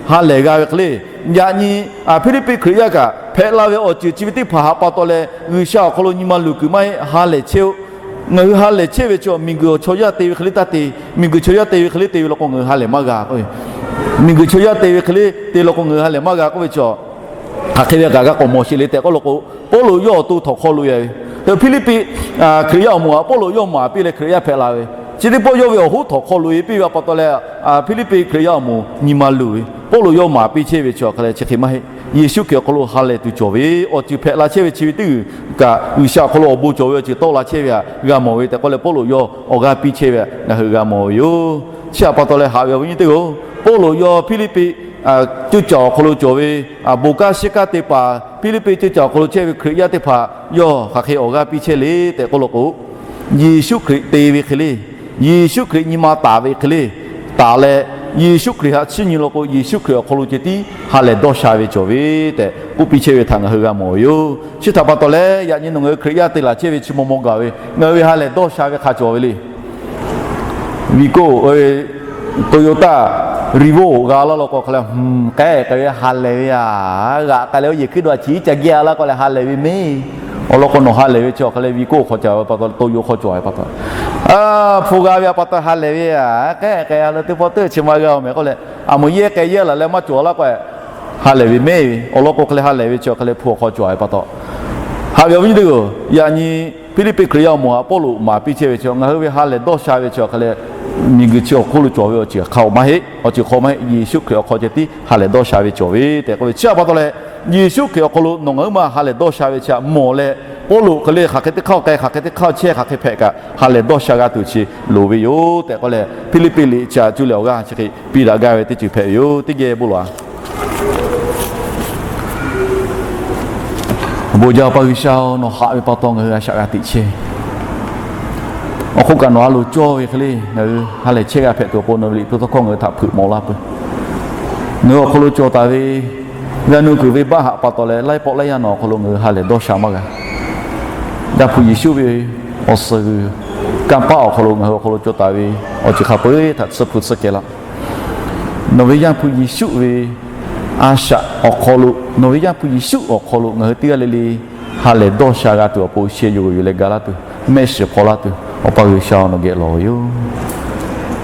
ha lehˬ g'a ve hk'e le, yaꞈ nyi Hpiˇliˇpiˆ Hkriꞈ yaˇ kaꞈ hpehꞈ la ve awˬ ceuˬ chi ve teˇ hpaˍ htaꞈ pa taw leh G'uiˬsha awˬ hk'aw lo nyi ma luˬ kuiˬ maˇ heˆ, ha lehˬ chehˇ-oˆ. Ngaˬ hui ha lehˬ chehˇ ve chaw miˬguiˬ awˬ chaw yaˇ te ve hk'e le taˇ te, miˬguiˬ chaw yaˇ te ve hk'e le te ve law k'o ngaˬ hui ha lehˬ maˇ g'a k'o, miˬguiˬ chaw yaˇ te ve hk'e le te law k'o ngaˬ hui ha lehˬ maˇ g'a k'oˆ ve chaw, hk'aˬ hk'e ve kaꞈ g'a k'awꞈ mawˬ sheˍ le tehꞈ k'oˆ law k'o, Pawˇluꞈ yawˇ awˬ to htawnˍ hk'aw loꞈ e ve, Hpiˇliˇpiˆ Hkriꞈ yaˇ awˬ moˍ htaꞈ Pawˇluꞈ yawˇ maˍ piˇ leh Hkriꞈ yaˇ hpehꞈ la ve, chi teˇ pawˆ yawˇ ve awˬ hoˉ htawnˍ hk'aw loꞈ e piˇ ve pa taw leh, Hpiˇliˇpiˆ Hkriꞈ yaˇ awˬ moˍ nyi ma luˬ ve, Pawˇluꞈ yawˇ maˍ piˇ chehˇ ve chi hk'e le chi hk'e maˇ heˆ. Yeˍsuˆ Hkriꞈ awˬ hk'aw lo ha lehˬ tuˬ cawˬ ve awˬ ceuˬ hpehꞈ la chehˇ ve chi ve teˇ g'uiˬ kaꞈ G'uiˬsha awˬ hk'aw lo awˬ bon cawˬ ve awˬ ceuˬ tawˆ la chehˇ ve htaꞈ g'a mawˬ ve tehꞈ k'oˆ leh Pawˇluꞈ yawˇ awˬ g'aˇ piˇ chehˇ ve htaꞈ ngaˬ hui g'a mawˬ ve yoˬ. Chi htaꞈ pa taw leh haꞈ ve awˬ viˉ nyi teˇ g'aˇ, Pawˇluꞈ yawˇ Hpiˇliˇpiˆ ceuˇ caˬ awˬ hk'aw lo cawˬ ve bon kanˉ shiˉ kanˉ te paˍ, Hpiˇliˇpiˆ ceuˇ caˬ awˬ hk'aw lo chehˇ ve Hkriꞈ yaˇ teˇ hpaˍ yawˇ hk'aˬ hk'e awˬ g'aˇ piˇ chehˇ le tehꞈ k'oˆ law k'o, Yeˍsuˆ Hkriꞈ te ve hk'e le, Yeˍsuˆ Hkriꞈ nyi ma taˍ ve hk'e le taˍ leh, Yeˍsuˆ Hkriꞈ htaꞈ chiˇ nyi law k'o Yeˍsuˆ Hkriꞈ awˬ hk'aw lo ceh tiˉ ha lehˬ dawˇ sha ve cawˬ ve tehꞈ k'oˆ piˇ chehˇ ve htaꞈ ngaˬ hui g'a mawˬ ve yoˬ. Chi htaꞈ pa taw leh yaꞈ nyi nawˬ ngaˬ hui Hkriꞈ yaˇ te laˬ chehˇ ve chi maw maw gaˬ ve ngaˬ hui ve ha lehˬ dawˇ sha ve hk'a cawˬ ve le. Vigo, Toyota Revo g'a laˇ law k'o hk'a leh, k'ai k'ai ve ha lehˬ ve a, g'aꞈ k'ai leh oˇ yehˬ hkuiˉ do a chi ca geh a laˇ k'o leh ha lehˬ ve mehˍ. Awˬ lawn k'o, nawˬ ha lehˬ ve chi awˬ hk'aˇ leh vi k'oˆ hk'aw cawˬ ve pa taw, to yo hk'aw cawˬ ve pa taw, hpu g'a ve a pa taw ha lehˬ ve a, k'ehˉ k'ehˉ a leh teˇ pawˆ teˇ chi ma g'a-oˬ mehˍ k'oˆ leh, a moˍ yehˇ k'ai yehˇ laˬ leh maˇ cawˬ laˇ k'o, ha lehˬ ve mehˆ ve awˬ lawn k'o, hk'e leh ha lehˬ ve chi awˬ hk'aˇ leh hpu awˬ hk'aw cawˬ ve pa taw, haꞈ ve awˬ viˉ nyi teˇ g'aˇ-oˬ, yaꞈ nyi Hpiˇliˇpiˆ Hkriꞈ yaˇ awˬ moˍ htaꞈ Pawˇluꞈ maˍ piˇ chehˇ ve chi, ngaˬ hui ve ha lehˬ dawˇ sha ve chi awˬ hk'aˇ leh, miˬguiˬ chi awˬ hk'oˆ lo cawˬ ve awˬ ceuˬ hk'a-oˬ maˇ heˆ. Awˬ ceuˬ hk'aw maˇ heˆ. Yeˍsuˆ Hkriꞈ awˬ hk'aw ceh tiˉ ha lehˬ dawˇ sha ve cawˬ ve tehꞈ k'oˆ ve chi a pa taw leh, Yeˍsuˆ Hkriꞈ awˬ hk'aw lo nawˬ ngaˬ huiˉ ma ha lehˬ dawˇ sha ve chi htaꞈ mawˬ leh, Pawˇluꞈ hk'e le hk'aˬ hk'e teˇ hk'aˇ k'ai, hk'aˬ hk'e teˇ hk'aˇ chehˇ, hk'aˬ hk'e hpehꞈ kaꞈ ha lehˬ dawˇ sha g'a tuˬ chi loˍ ve yoˬ tehꞈ k'oˆ leh, Hpiˇliˇpiˆ liꞈ chi aꞈ cuˇ leh awˬ g'aˇ chi hk'e piˇ daꞈ gaˇ ve teˇ ceuˬ hpehꞈ ve yoˬ. Teˇ geh bon lawˬ-a. Awˬ bon jaˇ Awˬ pa G'uiˬsha-oˬ, nawˬ haꞈ ve pa taw ngaˬ hui a shaꞈ g'a teꞈ chehˇ. Awˬ hk'oˆ kaꞈ nawˬ a loˍ cawˇ ve hk'e le ngaˬ hui ha lehˬ chehˇ g'a hpehꞈ tuˬ awˬ pon nawˬ ve liꞈ hpu tawˇ hkawˇ ngaˬ hui htaꞈ hpeuꞈ mawˬ laˇ peuˬ. Ngaˬ hui awˬ hk'aw lo cawˬ taˍ ve g'a nu kuiˬ venˇbaˆ haꞈ pa taw leh, laiˉ pawˆ laiˉ yanˇ nawˬ awˬ hk'aw lo ngaˬ hui ha lehˬ dawˇ sha maˇ g'a. Yaˇ hpu Yeˍsuˆ ve awˬ suhˍ g'uiˬ kanˇ paˆ awˬ hk'aw lo ngaˬ hui awˬ hk'aw lo cawˬ taˍ ve awˬ ceuˬ hk'a peu-eˬ htaꞈ tsuhˇ hpu tsuhˇ kehˬ laˇ. Nawˬ ve Yaˇ hpu Yeˍsuˆ ve a shaꞈ awˬ hk'aw lo, nawˬ ve Yaˇ hpu Yeˍsuˆ awˬ hk'aw lo ngaˬ hui teˇ g'aˇ le le ha lehˬ dawˇ sha g'a tuˬ awˬ pon sheh yuˬ g'awˬ yuˬ leh ga laˇ tuˬ, mehˆ shiˍ hpaw laˇ tuˬ Awˬ pa G'uiˬsha nawˬ geh lawˬ ve yoˬ.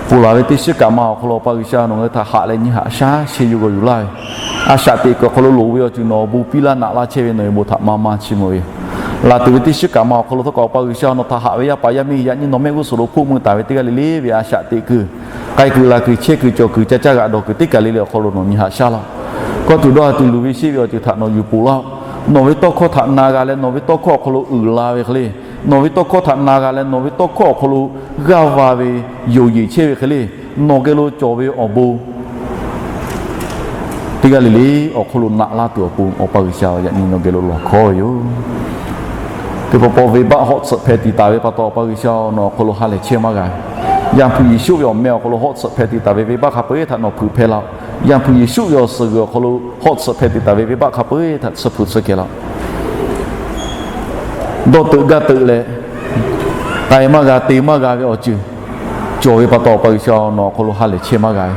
Ponˬ laˬ ve teˇ shiˉ kaꞈ ma awˬ hk'aw lo Awˬ pa G'uiˬsha nawˬ ngaˬ hui htaꞈ haꞈ leh nyi haꞈ shaˉ sheh yuˬ g'awˬ yuˬ laˇ ve, a shaꞈ teꞈ kuiˬ awˬ hk'aw lo loˍ ve awˬ ceuˬ nawˬ awˬ bon piˇ laˇ naꞈ laˇ chehˇ ve nawˬ ve bon htaꞈ maˇ maˇ chiˇ mvuh ve yoˬ. Laˬ tuˬ ve teˇ shiˉ kaꞈ ma awˬ hk'aw lo htawˇ kaꞈ Awˬ pa G'uiˬsha nawˬ htaꞈ haꞈ ve yaˇ paˍ yaˇ miˇ yaꞈ nyi nawˬ mehˆ g'uˇ suhˍ lo hpoˆ meuˇ taˍ ve teˇ g'aˇ le le ve a shaꞈ teꞈ kuiˬ, k'ai kuiˬ laˬ kuiˬ chehˇ kuiˬ cawˬ kuiˬ ca caˇ g'aꞈ dawˬ kuiˬ teˇ kaˬ le le awˬ hk'aw lo nawˬ nyi haꞈ shaˉ laˇ-oˆ. Kawˇ tuˬ dawˇ ha tuˬ luˬ ve sheˆ ve awˬ ceuˬ htaꞈ nawˬ yuˬ ponˬ laˇ-oˆ. Nawˬ ve tawˇ hkawˇ htaꞈ na g'a leh nawˬ ve tawˇ hkawˇ awˬ hk'aw lo uiˍ la ve hk'e le, nawˬ ve tawˇ hkawˇ htaꞈ na g'a leh nawˬ ve tawˇ hkawˇ awˬ hk'aw lo g'aˇ va ve yonˍ yeˬ chehˇ ve hk'e le, nawˬ geh lo cawˬ ve awˬ bon teˇ g'aˇ le le awˬ hk'aw lo naꞈ laˇ tuˬ awˬ pon Awˬ pa G'uiˬsha yaꞈ nyi nawˬ geh lo lawˬ hkawˇ ve yoˬ. Teˇ pawˆ pawˆ venˇbaˆ hawˆ tsuhꞈ hpeh tiꞈ taˍ ve pa taw Awˬ pa G'uiˬsha nawˬ awˬ hk'aw lo ha lehˬ chehˇ maˇ g'a. Yaˇ hpu Yeˍsuˆ ve awˬ meh awˬ hk'aw lo hawˆ tsuhꞈ hpeh tiꞈ taˍ ve venˇbaˆ hk'a peu-eˬ htaꞈ nawˬ hpeuꞈ hpehˇ laˇ-oˆ. Yaˇ hpu Yeˍsuˆ ve awˬ suhˍ g'uiˬ awˬ hk'aw lo hawˆ tsuhꞈ hpeh tiꞈ taˍ ve venˇbaˆ hk'a peu-eˬ htaꞈ tsuhˇ hpu tsuhˇ kehˬ laˇ-oˆ. Dawˇ teuꞈ gaˇ teuꞈ leh, k'ai maˇ g'a te maˇ g'a ve awˬ ceuˬ cawˬ ve pa taw Awˬ pa G'uiˬsha nawˬ awˬ hk'aw lo ha lehˬ chehˇ maˇ g'a ve,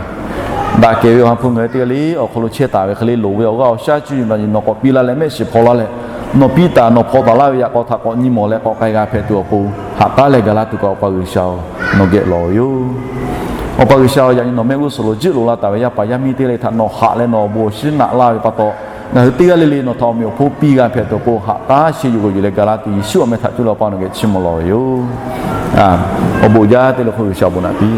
daꞈ kehˬ ve awˬ ha hpu ngaˬ hui teˇ g'aˇ le awˬ hk'aw lo chehˇ taˍ ve hk'e le loˍ ve awˬ g'aˇ awˬ shaˉ cuˇ yiˍ nawˬ k'awꞈ piˇ laˇ leh mehˆ shiˍ hpaw laˇ leh, nawˬ piˇ taˍ nawˬ hpaw taˍ laˇ ve yaꞈ k'aw htaꞈ k'awꞈ nyi mawˬ leh k'awꞈ k'ai g'a hpehꞈ tuˬ awˬ pon haꞈ taˉ leh gaˬ laˇ tuˬ kaꞈ Awˬ pa G'uiˬsha nawˬ geh lawˬ ve yoˬ. Awˬ pa G'uiˬsha yaꞈ nyi nawˬ mehˆ g'uˇ suhˍ lo jiˆ loꞈ la taˍ ve yaˇ paˍ yaˇ miˇ teˇ g'aˇ le htaꞈ nawˬ haꞈ leh nawˬ awˬ bon awˬ shinˉ naꞈ laˇ ve pa taw, ngaˬ hui teˇ g'aˇ le le nawˬ htaꞈ awˬ meꞈ awˬ hponˇ piˇ g'a hpehꞈ tuˬ awˬ pon haꞈ taˉ sheh yuˬ g'awˬ yuˬ leh gaˬ laˇ tuˬ Yeˍsuˆ awˬ meh htaꞈ cuˇ leh Awˬ pa nawˬ geh chiˇ mvuh lawˬ ve yoˬ. Awˬ bon jaˇ teˇ le hk'oˆ G'uiˬsha awˬ bon naꞈ piˇ